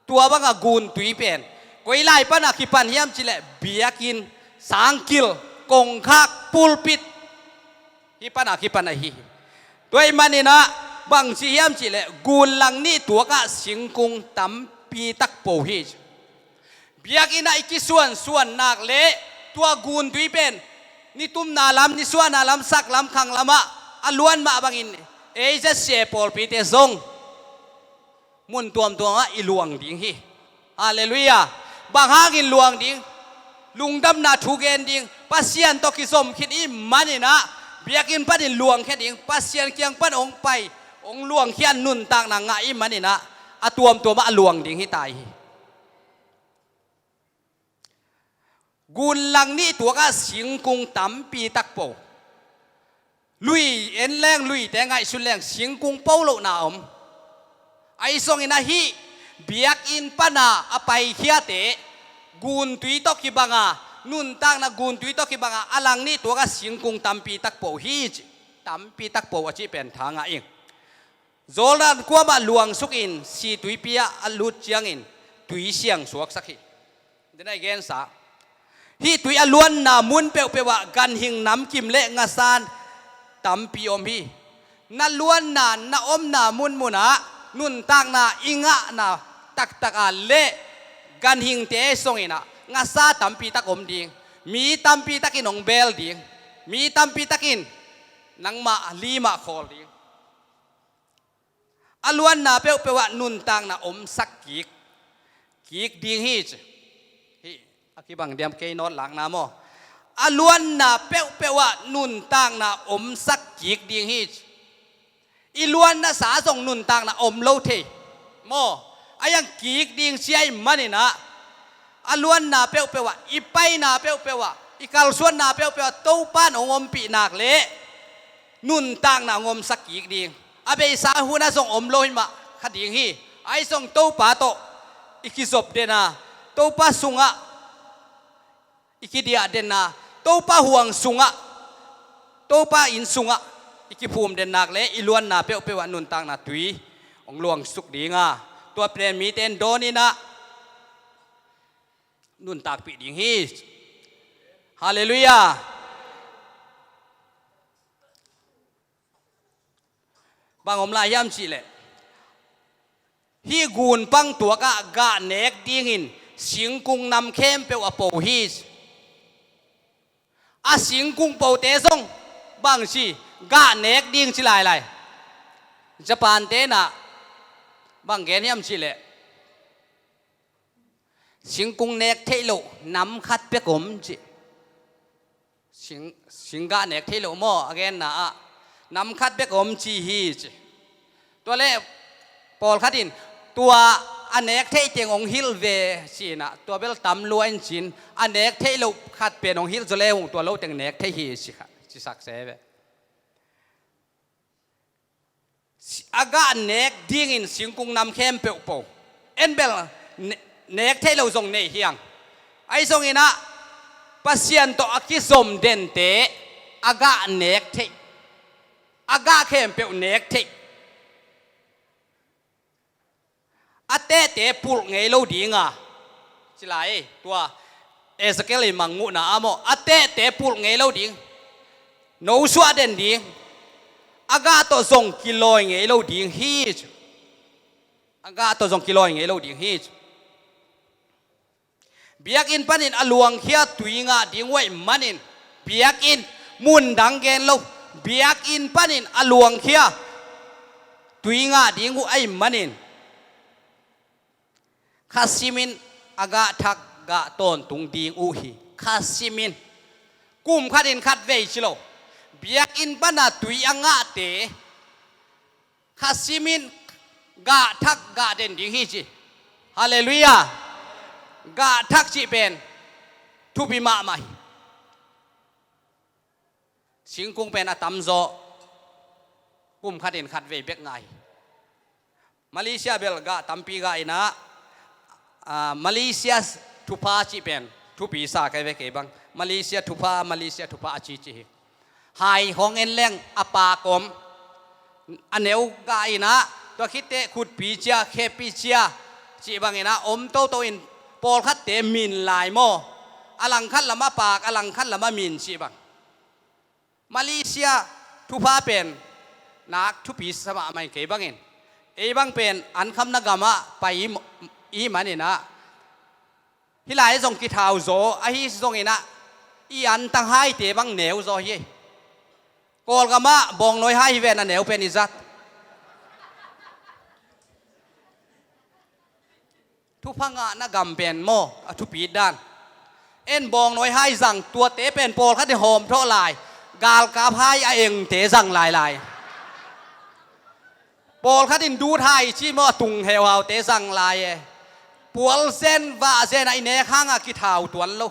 Tua banga guntui pen koi lai pana kipan hiam cih leh, biakinn, sangkil, kongkhak, pulpit, hih pana kipan ahi hi. Tua ahih manin ah bangci hiam cih leh, gun lang nih tuakah singkung tampi tak po hi. Biakinn ah i kisuansuan nak leh tua guntui pen nitumna lam, nisuahna lam, sak lam, khang lamah a luan mah bangin, ei Z C A pawlpite zong mun tuamtuamah i luang ding hi. Halleluiah. Bang hangin luang ding? Lungdamna thu gen ding, Pasian tawh kizom khit i hih maninah, biakinn panin luangkhia ding, Pasian kiang pan hong pai, hong luangkhia nuntakna ngah i hih maninah, a tuamtuamah a luang ding hi ta hi. Gunlang nih tuakah singkung tampi tak po. Lui en leng, luite ngaihsun leng singkung po lohna om. Ahi zongin ahi biakinn pana a paikhiate guntui tawh kibanga, nuntakna guntui tawh kibanga a lang nih tuakah singkung tampi tak po hi ci. Tampi tak po a cih pen tha ngah ing. Jordan kuamah luangsukin si tuipi ah a lut ciangin tui siang suaksak hi. Denai gensa. Hih tui a luanna mun peuhpeuh ah ganhing namkim le ngasa tampi om hi. Na luanna, na omna munmunah nuntakna i ngahna taktak ah le ganhingte songinah ngasa tampi tak om ding. Mi tampi takin hong bel ding. Mi tampi takin nangmah limah khawl ding. A luanna peuhpeuh ah nuntakna omsak kik, kik ding hi ci. Hih a kibang diam kei nawt lakna maw? A luanna peuhpeuh ah nuntakna omsak kik ding hi ci. I luanna sa zong nuntakna om lo thei maw? A iang kik ding cia i hih maninah a luanna peuhpeuh ah, i paina peuhpeuh ah, i kalsuanna peuhpeuh ah Topa in hong ompih nak leh nuntakna hong omsak kik ding. A beisa hunah zong om lo hi mah kha ding hi. Ahi zong Topa tawh i kizop den a, Topa sungah i kidiah den a, Topa huang sungah, Topa inn sungah i kiphum den nak leh i luanna peuhpeuh ah nuntakna tui hong luangsuk ding a, tua pen mite in dawn inah nuntakpih ding hi. Halleluiah. Bang om lai hiam cihleh, hih gunpang tuakah gah nek dingin singkung nam khempeuh a po hi. A singkung pote zong bang ci, gah nek ding ci lailai. Japan tenah bang gen hiam cihleh, singkung nek theih loh nam khat bek om ci. Sing, singgah nek theih loh maw a genna ah, nam khat bek om ci hi ci. Tua leh pawlkhat in tua a nek theih teng hong hilh ve ci inah, tua bel tam lua in cin, a nek theih loh khat pen hong hilh zaw le hong tua lo teng nek theih hi ci kha, cisak se ve. A gah nek dingin singkung nam khempeuh po. En bel ne-, nek theih lo zong nei hiang. Ahi zonginah Pasian tawh a kizom dente a gah nek theih, a gah khempeuh nek theih. A tehte pulh ngei lo dinga, ci lai, tua Ezekiel i mangmuhna ah maw, a tehte pulh ngei lo ding, nosuah den ding, a gah tawh zong kilawi ngei lo ding hi ci. A gah tawh zong kilawi ngei lo ding hi ci. Biakinn panin a luangkhia tui ngah ding uh ahih manin, biakinn, mundang gen lo, biakinn panin a luangkhia tui ngah ding uh ahih manin, kha simin a gah thak gah tawntung ding uh hi. Kha simin, kum khatin khat vei ci lo, biakinn pana tui a ngahte kha simin gah thak gah den ding hi ci. Halleluiah. Gah thak cih pen thupi mahmah hi. Singkung pen a tamzaw kum khatin khat vei bek ngah hi. Malaysia bel gah tampi gah inah, ah, Malaysia thupha cih pen thupi sa kei ve kei bang. Malaysia thupha, Malaysia thupha a ci ci hi. Hai hong en leng a pak om. A neu gah inah, tua khitteh khutpi cia, khepi cia cih banginah om toto in, pawlkhatte min lai maw? A langkhat lam a pak, a langkhat lam a min cih bang. Malaysia thupha pen nak thupi sa mahmah in kei bangin, ei bang pen an khamna gamah pai i, i maninah, hih lai zong kithau zaw, ahi zonginah i antang haite bang neu zaw hi. Kawlgamah bawngnawi hai hi ven a neu pen i zat. Thupha ngahna gam pen maw a thupi dan. En bawngnawi hai zang, tuate pen pawlkhat in hawm thawh lai. Galkap hai a engte zang lailai. Pawlkhat in dut hai ci maw, a tung heuhaute zang lai e. Pual zen vah zen a i nek hangah kithau tuan lo.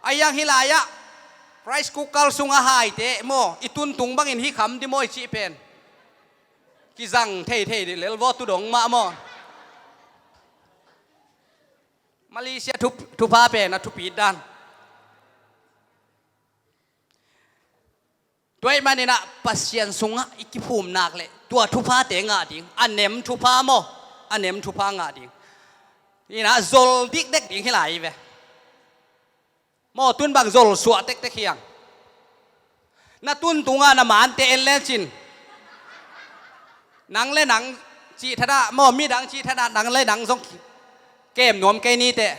A hiang hih lai-ah rice cooker sungah haite maw, i tuntung bangin hih kham di maw i cih pen kizang theithei di lel vaw tu dong mah maw. Malaysia thu, thupha pen a thupit dan. Tua ahih maninah Pasian sungah i kiphum nak leh tua thuphate ngah ding, a nem thupha maw, a nem thupha ngah ding. Inah zol dikdek ding hi lai ve. Maw, tun bang zol suah tektek hiang. Na tuntunga na mante en lecin, nang le nang cih thadah maw, midang cih thadah, nang le nang zong kem nuam kei niteh.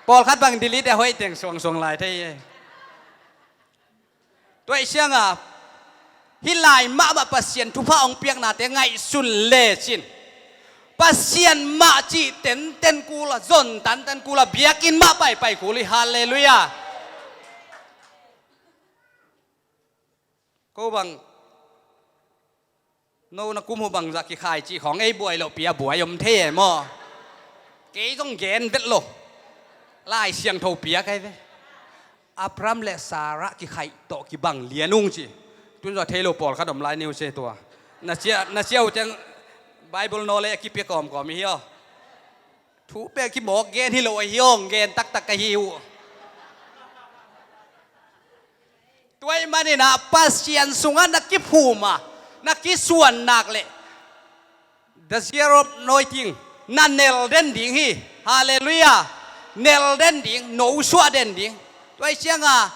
Pawlkhat bang delete a hoih teng suangsuang lai thei e. Tua ih sianga hih lai mahmah Pasian thupha hong piaknate ngaihsun lecin, Pasian mah cih tenten kula, zon tantan kula, biakinn mah paipai kul hi. Halleluiah. Ko bang no na kum uh bangzah kikhai cih khawng ei buai loh pia buai om thei e maw. Kei zong gen vet lo. Lai Siangtho pia kai ve. Abraham le Sarah kikhaih tawh kibang lian ung ci. Tun zah thei lo pawlkhat om lai niu se tua. Na cia, na cia uh ciang Bible naw le a kipia kawmkawm i hi aw. Thu pia kimawk gen hi lo a hi aw, gen taktak ka hi uh. Tua ih maninah Pasian sungah na kiphum a, na kisuan nak leh the zero anointing na nel den ding hi. Halleluiah. Nel den ding, nosuah den ding. Tua ih cianga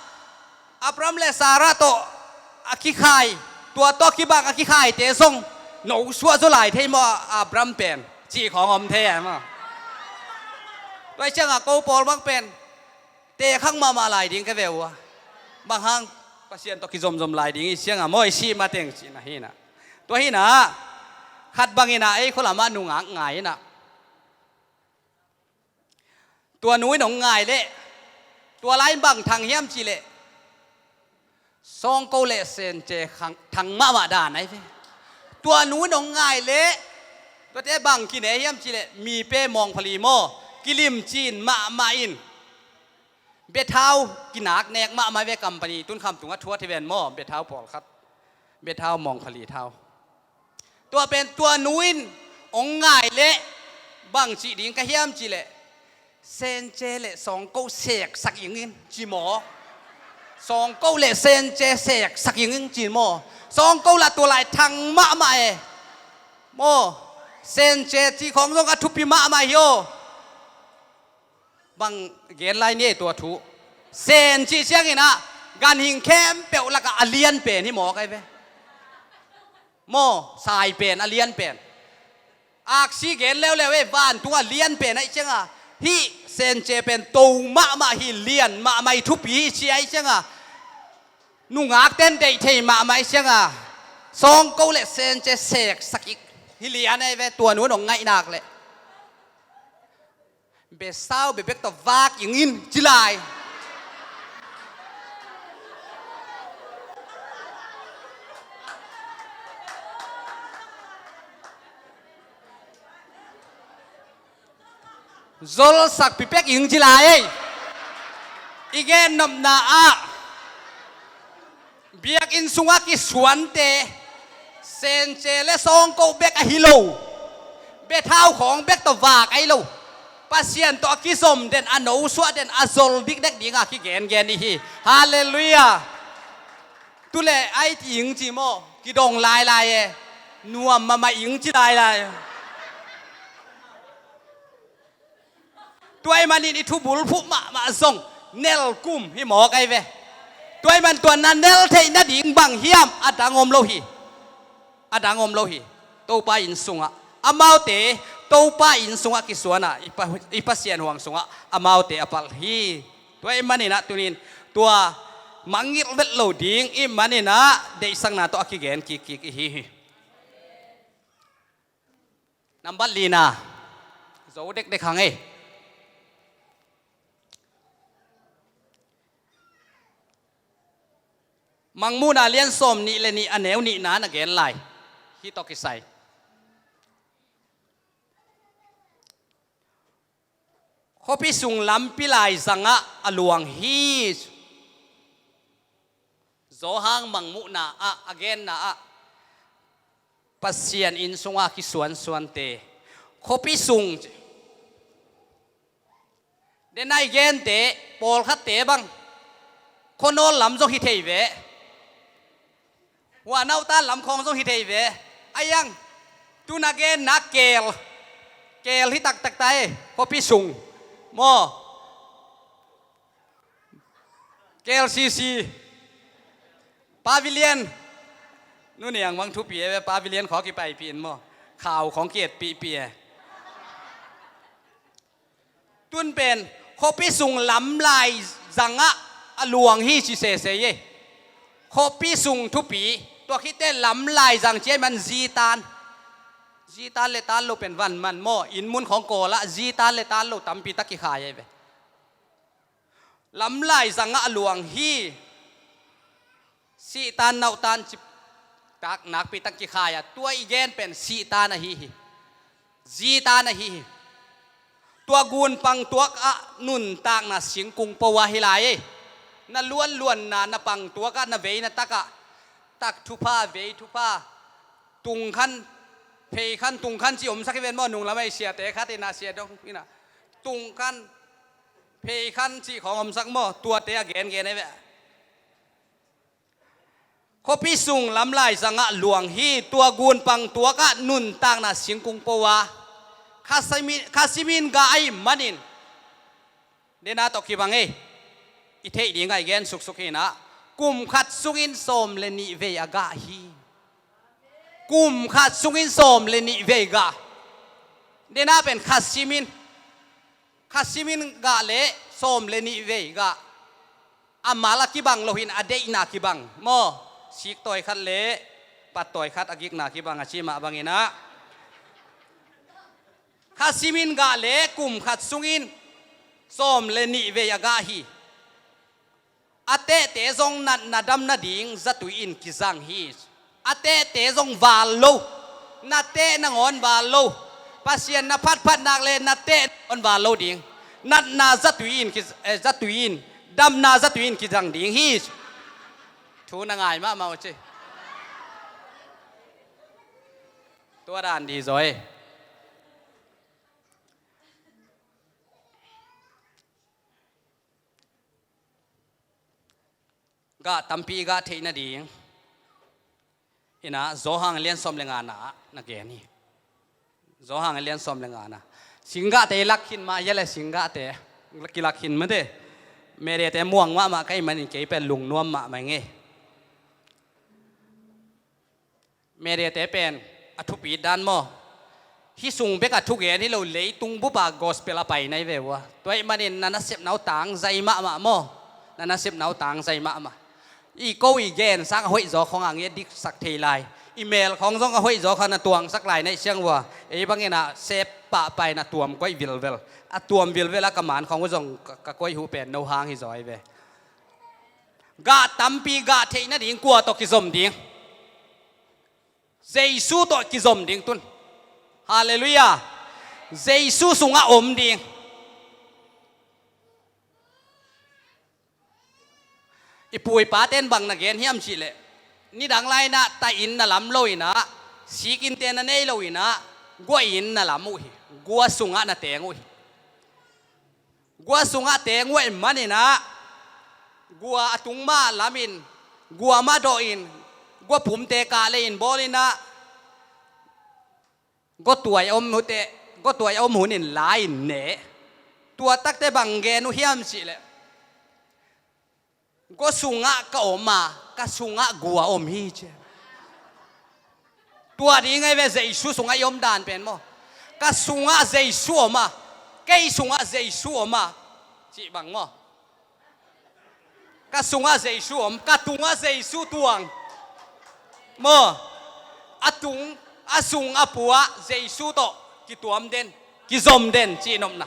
Abraham le Sarah tawh a kikhai, tua tawh kibang a kikhaite zong nosuah zaw lai thei maw, Abraham pen cih khawng om thei e maw. Tua ih cianga ko pawl bang pen tekhak mahmah lai ding ka ve uh a. Bang hang Pasian tawh kizomzom lai ding ih sianga maw, i sih mateng cihna hinah. Tua hinah khat banginah ei khualamah nungak ngai inah. Tua nu in hong ngai leh tua lai in bang thang hiam cihleh sawngko le sence thang, thang mahmah dan ai ve. Tua nu in hong ngai leh tuate bang kine hiam cihleh mipe mawngphali maw, kilimcin mahmah in. Bethau kinak nek mahmah ve, company tunkham tungah thuat hi ven maw, bethau pawlkhat, bethau mawngphali thau. Tua pen tua nu in hong ngai leh bang cih ding ka hiam cihleh sence le sawngko seksak ingin ci maw. Sawngko le sence seksak ingin ci maw. Sawngko lah tua lai thang mahmah e maw. Sence cih khawng zong a thupi mahmah hi aw. Bang gen lai ni ei tua thu. Sen cih cianginah ganhing khempeuh lakah a lian pen hi mawk ai ve. Maw, sai pen a lian pen. Aksi gen leuleu ei, vantung a lian pen aih cianga hih sence pen to mahmah hi, lian mahmah hi, thupi hi ci aih cianga nungakten deih thei mahmah aih cianga sawngko le sence seksak ih hi lian ai ve, tua nu in hong ngaih nak leh. Besau bebek tawh vak ingin ci lai. Zolsak pipek ing ci lai ei. I gen nopna ah biakinn sungah kisuante sence le sawngko bek ahi lo, bethau khawng bek tawh vak ahi lo, Pasian tawh a kizom den, a nosuah den, a zol dikdek dinga kigengen ihi. Halleluiah. Tule ai ti ing ci maw, kidong lailai e. Nuam mahmah ing ci lailai. Tua ih manin i thubulphuh mahmah zong nelkum hi mawk ai ve. Tua ih man tua na nel theih nading bang hiam, a dang om lo hi. A dang om lo hi. Topa inn sungah amaute, Topa inn sungah kisuana i Pa, i Pasian huang sungah amaute a palh hi. Tua ih maninah tunin tua mangngilh vet lo ding ih maninah deihsakna tawh a kigen kikkik ihi hi. Nambat lina zo dekdek hang ei. Mangmuhna lian sawm nih le nih a neu nihna na gen lai. Hih tawh kisai. Khuapi sung lampi laizangah a luang hi. Zawhang Mangmuhna ah a genna ah Pasian inn sungah kisuansuante khuapi sung ci. Denai gente pawlkhatte bang khuanawl lam zong hi thei ve. Huanautan lam khawng zong hi thei ve. A yang tun a genna keel, keel hi taktak ta e. Khuapi sung maw? Keel sisi. Pavilion. Nuniang bang thupi e ve, pavilion khawng kipaipih in maw? Khau khawng kietpihpih e. Tun pen khuapi sung lamlai zangah a luang hi ci sese e. Khuapi sung thupi, tua khite lamlai zang ci ahih man zitan. Zitan le tan lo pen van man maw, inn mun khawng kawlah zitan le tan lo tampi tak kikhai ahi ve. Lamlai zangah a luang hi. Sihtan nauhtan ciptak nakpi tak kikhai a, tua i gen pen sihtan ahi hi. Zitan ahi hi. Tua gunpang tuak ah nuntakna singkung po a hi lai e. Na luanluanna na pang tuak ah na veina takah tak thupha, vei thupha, tungkhan, pheikhan, tungkhan ci omsak hi ven maw, nunglam ah i siate khat in ah, sia dong in ah, tungkhan, pheikhan ci khawng omsak maw, tuate a gengen ahi ve. Khuapi sung lamlai zangah luang hi, tua gunpang tuak ah nuntakna singkung po a, kha simin, kha simin gah ahih manin. Dena tawh kibang e. I theih dingah i gen suksuk hi in ah, kum khat sungin sawm le nih vei a gah hi. Kum khat sungin sawm le nih vei gah. Dena pen kha simin, kha simin gah le sawm le nih vei gah. A mal a kibang lo hi in, a deihna kibang maw? Siktawi khat le pattawi khat a gikna kibang a ci mah bangin ah, kha simin gah le kum khat sungin sawm le nih vei a gah hi. A tehte zong natna damna ding zatui in kizang hi. A tehte zong val lo. Na teh nangawn val lo. Pasian na phatphat nak le na teh nangawn val lo ding. Natna zatui in ki, eh, zatui in, damna zatui in kizang ding hi. Thu na ngai mahmah uh ci. Tua dan di zaw e. Gah tampi gah theih nading in ah Zawhang lian sawm le ngana na gen hi. Zawhang lian sawm le ngana. Singgahte i lak khin mah hia le, singgahte kilak khin mate. Medete muang mahmah ka hih manin kei pen lungnuam mahmah ing e. Mediate pen a thupi dan maw? Hih sung bek a thugen hi lo, leitung bup a gospel a pai na hi ve ua. Tua ahih manin na nasepna uh tangzai mahmah maw? Na nasepna uh tangzai mahmah. I ko i gen sang a hoih zaw khawng a ngiat diksak thei lai. I mel khawng zong a hoih zaw kha na tuangsak lai na hih ciang ua. Ei bangin a sep pahpah in a tuam koih vilvel. A tuam vilvel a ka man khawng uh zong ka, ka koih huh pen no hang hi zaw hi ve. Gah tampi gah theih nading kua tawh kizom ding? Jesu tawh kizom ding tun. Halleluiah. Jesu sungah om ding. I pu i pate'n bang na gen hiam cih leh, nidang lai-in ah ta inn na lam lo in ah, sik innte na nei lo in ah, gua inn na lam uh hi. Gua sungah na teng uh hi. Gua sungah teng uh ahih manin ah, gua a tung mah lamin, gua mah dawhin, gua pumte kah le-in bawlin ah, gua tuai a om hun teh, gua tuai a om hunin la-in ne. Tua takte bang gen uh hiam cih leh, gua sungah ka om a, ka sungah gua om hi ci. Tua ding ahi ve, Jesu sungah i om dan pen maw? Ka sungah Jesu om a, kei sungah Jesu om a, cih bang maw? Ka sungah Jesu om, ka tungah Jesu tuang. Maw? A tung, a sung a puah Jesu tawh kituam den, kizom den, cih nopna.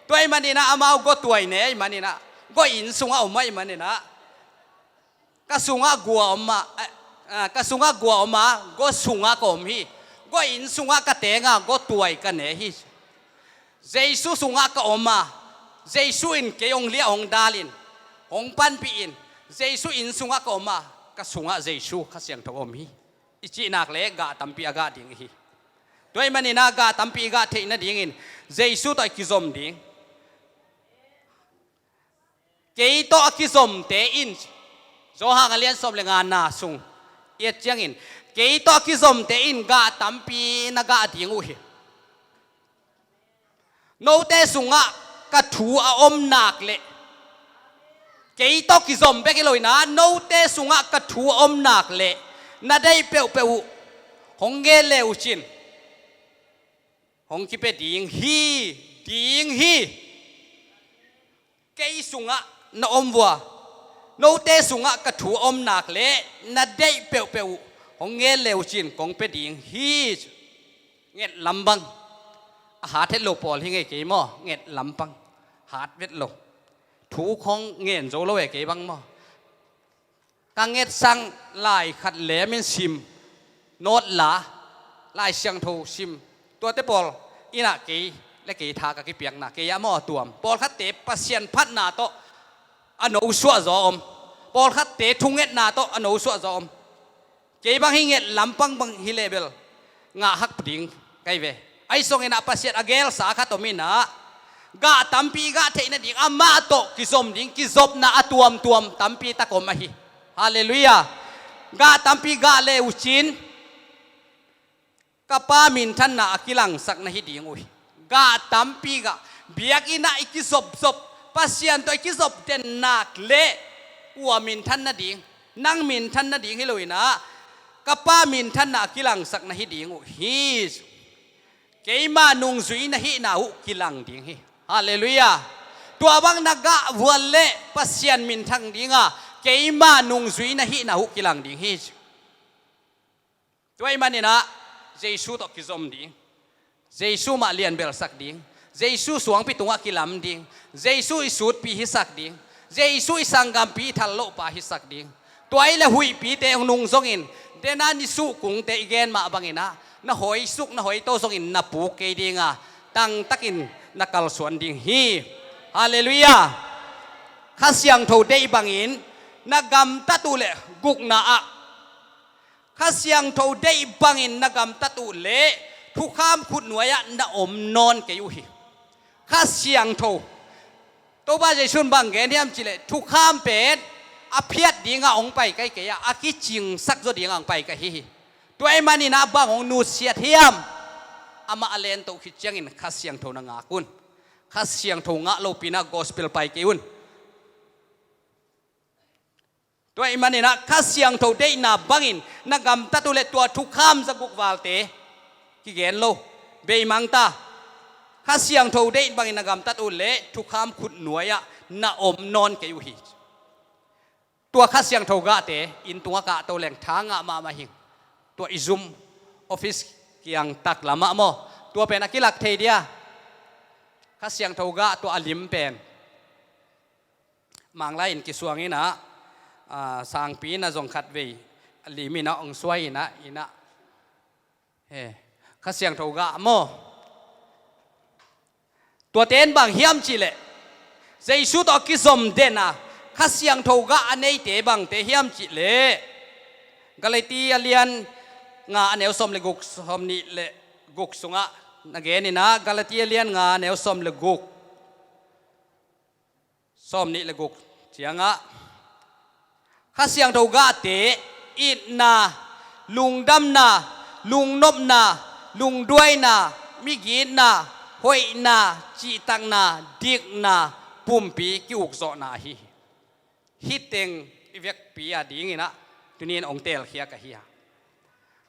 Tua ahih manin ah amau gua tuai ne ahih manin ah, gua inn sungah om ahih manin ah, Ka sungah gua om a, eh, eh, ka sungah gua om a, gua sungah ka om hi. Gua inn sungah ka teng a, gua tuai ka ne hi. Jesu sungah ka om a, Jesu in kei hong liah hong dal in, hong panpih in, Jesu inn sungah ka om a, ka sungah Jesu Kha Siangtho om hi. I cih nak leh gah tampi a gah ding i hi. Tua ahih manin ah gah tampi i gah theih nadingin Jesu tawh i kizom ding. Kei tawh a kizomte in, Johan a lian sawm le nga na sung i et ciangin, kei tawh a kizomte in gah tampi na gah ding uh hi. Note sungah ka thu a om nak leh, kei tawh kizom bek hi lo in ah, note sungah ka thu a om nak leh, na deih peuhpeuh uh hong ngen le uh cin, hong kipia ding hi, ding hi. Kei sungah na om vua, note sungah ka thu a om nak leh, na deih peuhpeuh uh hong ngen le uh cin, kong pia ding hi. Nget lam bang a hat het lo pawl hi ngei kei maw? Nget lam bang hat vet lo. Thu khong ngen zo lo e kei bang maw? Ka ngetsang lai khat lemin sim, note la, Lai Siangtho sim, tuate pawl in ah kei le kei tha ka kipiakna, kei ah maw a tuam. Pawlkhatte Pasian phatna tawh a nosuah zaw om. Pawlkhatte thungetna tawh a nosuah zaw om. Kei bang hi nget lam bang bang hi leh bel ngah hak ding ka hi ve. Ahi zongin ah Pasian a gelsa khat om in ah, gah tampi gah theih nading amah tawh kizom ding, kizopna a tuamtuam tampi tak om ahi. Halleluiah. Gah tampi gah le uh cin, ka Pa minthanna a kilangsak na hi ding uh hi. Gah tampi gah, biakinn ah i kizopzop, Pasian tawh i kizop den nak leh, ua minthan nading, nang minthan nading hi lo in ah, ka Pa minthanna a kilangsak na hi ding uh hi. Keima nungzui na hihna uh kilang ding hi. Halleluiah. Tua bang na gah vual leh Pasian minthang ding a, keima nungzui na hihna uh kilang ding hi. Tua ahih manin ah Jesu tawh kizom ding. Jesu mah lianbelsak ding. Jesu suangpi tungah kilam ding. Jesu i sutpi hisak ding. Jesu i sanggampi i thallohpa hisak ding. Tua ahih leh huihpite hong nung zongin, dena nisuh kungte i gen mah bangin ah, na hoisuk na hoito zongin na puk kei ding a, tangtakin na kalsuan ding hi. Halleluiah. Kha Siangtho deih bangin na gamtat uh leh gukna ah, Kha Siangtho deih bangin na gamtat uh leh thukham khutnuai ah na om nawn kei uh hi. Kha Siangtho, Topa Jesu in bang gen hiam cih leh, thukham pen a phiat dingah hong pai ka hi kei a, a kicingsak zaw dingah hong pai ka hi hi. Tua ahih manin ah bang hong nusiat hiam? Amah a lento khit ciangin Kha Siangtho na ngak un. Kha Siangtho ngah lopi-in ah gospel pai kei un. Tua ahih manin ah Kha Siangtho deihna bangin na gamtat uh leh tua thukham zaguk valte kigen lo, beimang ta. Kha Siangtho deih bangin na gamtat uh leh thukham khutnuai ah na om nawn kei uh hi. Tua Kha Siangtho gahte inn tungah kahto leng tha ngah mahmah hing. Tua i zum office kiang taklamah maw, tua pen a kilak thei dia. Kha Siangtho gah tua a lim pen Manglai in kisuang in ah, ah, sangpi in ah zong khatvei a lim in ah hong suai in ah, in ah, he, Kha Siangtho gah maw. Tuate in bang hiam cih leh, Jesu tawh kizom den a, Kha Siangtho gah a neite bangte hiam cih leh, Galati a lian nga a neu sawm le guk, sawm nih le guk sungah na gen in ah, Galati a lian nga a neu sawm le guk, sawm nih le guk ciangah, Kha Siangtho gahte itna, lungdamna, lungnopna, lungduaina, migitna, hoihna, cihtakna, dikna, pumpi ki-ukzawhna ahi hi. Hih teng i vekpi a dingin ah tuni in hong teelkhia ka hi a.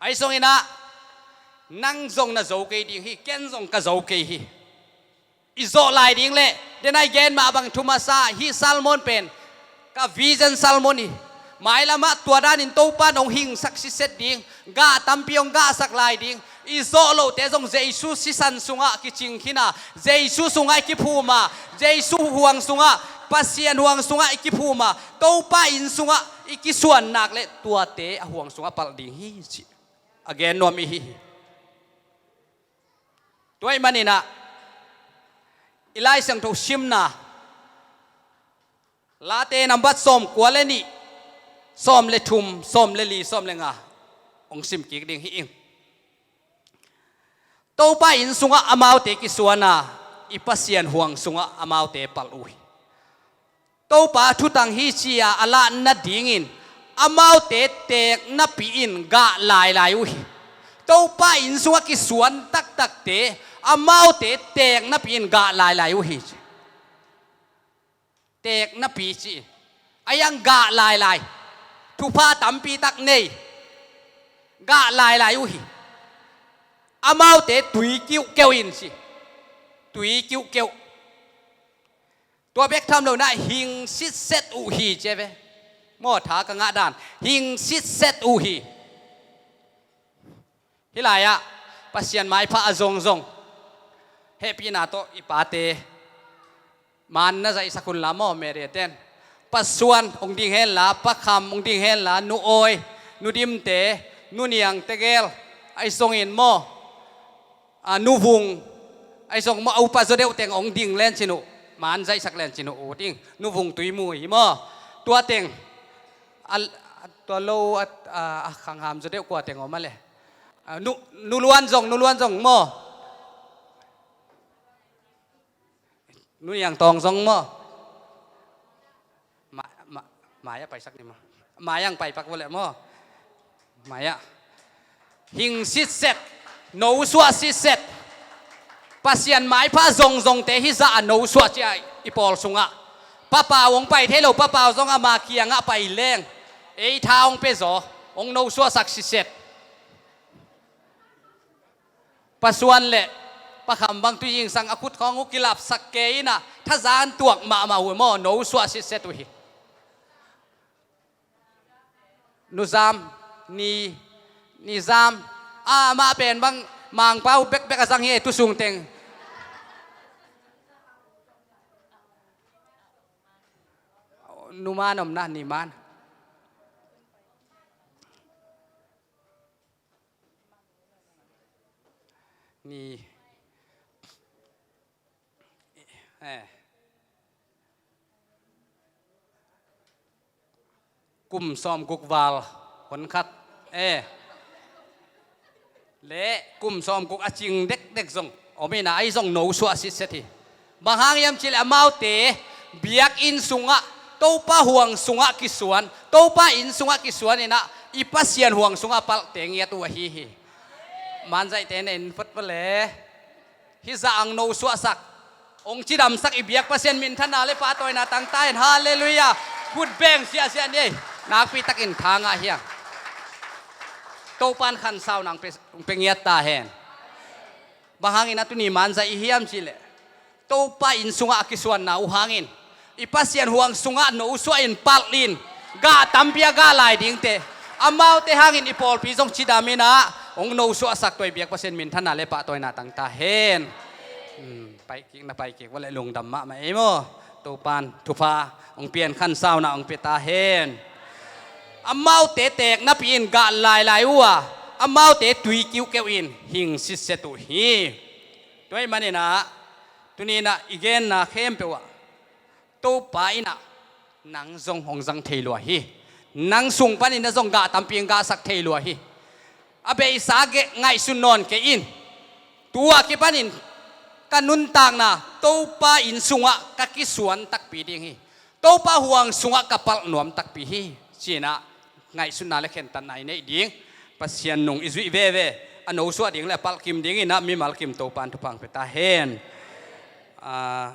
Ahi zongin ah, nang zong na zo kei ding hi, ken zong ka zo kei hi. I zawh lai ding leh, dena i gen mah bang thu masa, hih sermon pen ka vision sermon hi. Mailamah tua danin Topa in hong hingsak siset ding, gah tampi hong gahsak lai ding. I zawh lohte zong Jesu sisan sungah kicing khin a, Jesu sungah i kiphum a, Jesu huang sungah Pasian huang sungah i kiphum a, Topa inn sungah i kisuan nak leh tuate a huang sungah palh ding hi, ci a gen nuam i hi hi. Tua ahih manin ah, i Lai Siangtho simna, Late nambat sawmkua le nih, sawm le thum, sawm le li, sawm le nga hong sim kik ding hi ing. Topa inn sungah amaute kisuan a, i Pasian huang sungah amaute palh uh hi. Topa thutang hi ci-a a lah nadingin amaute teek napi-in gah lailai uh hi. Topa inn sungah kisuan taktakte amaute teek napi-in gah lailai uh hi. Teek napi ci, a hiang gah lailai, thupha tampi tak nei, gah lailai uh hi. Amaute tui kiuhkeuh in ci, tui kiuhkeuh. Tua bek tham lo-in ah hing sitset uh hi ci ve. Maw, tha ka ngah dan, hing sitset uh hi. Hih lai-ah Pasian maipha a zongzong, hehpihna tawh i pate maan na zaihsak un la maw, Mary ten. Pa Suan hong ding hen la, Pa Kham hong ding hen la, Nu Awi, Nu Dimte, Nu Niang tegel, ahi zongin maw, a, Nu Vung, ahi zong maw, a upa zaw deuh teng hong ding len cin uh, maan zaihsak len cin uh, ut ing. Nu Vung Tuimui maw, tua teng, a, tua lo, a, a, a khangham zaw deuh kua teng om a le. A, Nu, Nu Luan zong, Nu Luan zong maw. Nu Niang Tawng zong maw. Ma, ma, mai-ah paisak ni maw. Mai-ah paipak vua leh maw. Mai-ah. Hing sitset, nosuah sitset. Pasian maipha zongzongte hizah a nosuah ci-a i pawl sungah. Pa Pau hong pai thei lo, Pa Pau zong ama kiangah pai leng, ei tha hong pia zaw, hong nosuahsak sitset. Pa Suan le Pa Kham bang tu zingsang a khut khawng uh kilapsak kei in ah, thazan tuak mahmah uh maw, nosuah sitset uh hi. Nu Zam, Ni, Ni Zam, amah pen bang Mangpau bekbek a zang hi, tu sung teng. Nu Man om na, Ni Man. Ni, eh, kum sawmguk val hun khat, eh, le kum sawmguk a cing dekdek zong om in ah, ahi zong nosuah sitset hi. Bang hang hiam cih leh amaute biakinn sungah, Topa huang sungah kisuan, Topa inn sungah kisuan in ah, i Pasian huang sungah palhte ngiat uh ahi hi. Manzaihte na en phot vua le. Hizah hong nosuahsak, hong cidamsak i biak Pasian minthanna le pahtawina tang ta hen. Halleluiah. Khut beng siahsiah ni ei. Nakpi takin tha ngah hi hang. Topa in khansauna hong pia, hong pia ngiat ta hen. Bang hangin a tuni manzaih i hiam cih leh, Topa inn sungah a kisuanna uh hangin, i Pasian huang sungah nosuah in, palh in, gah tampi a gah lai dingte, amaute hangin i pawlpi zong cidam in ah, hong nosuahsak, tua i biak Pasian minthanna le pahtawina tang ta hen. Hmm, paikik na paikik vua leh lungdam mahmah ei maw. Topa in thupha hong pia in, khansauna hong pia ta hen. Amaute teek napi-in gah lailai uh a, amaute tui kiuhkeuh in hing sitset uh hi. Tua ahih manin ah, tuni in ah i genna khempeuh ah Topa in ah nang zong hong zang thei lua hi. Nang sung panin ah zong gah tampi hong gahsak thei lua hi. A beisa geh ngaihsun nawn kei in. Tu-a kipanin ka nuntakna Topa inn sungah ka kisuan takpi ding hi. Topa huang sungah ka palh nuam takpi hi, ci-in ah ngaihsutna le khentatna i neih ding. Pasian nung i zuih veve, a nosuah ding le a palh kim dingin ah mimal kim Topa in thupha hong pia ta hen. Ah,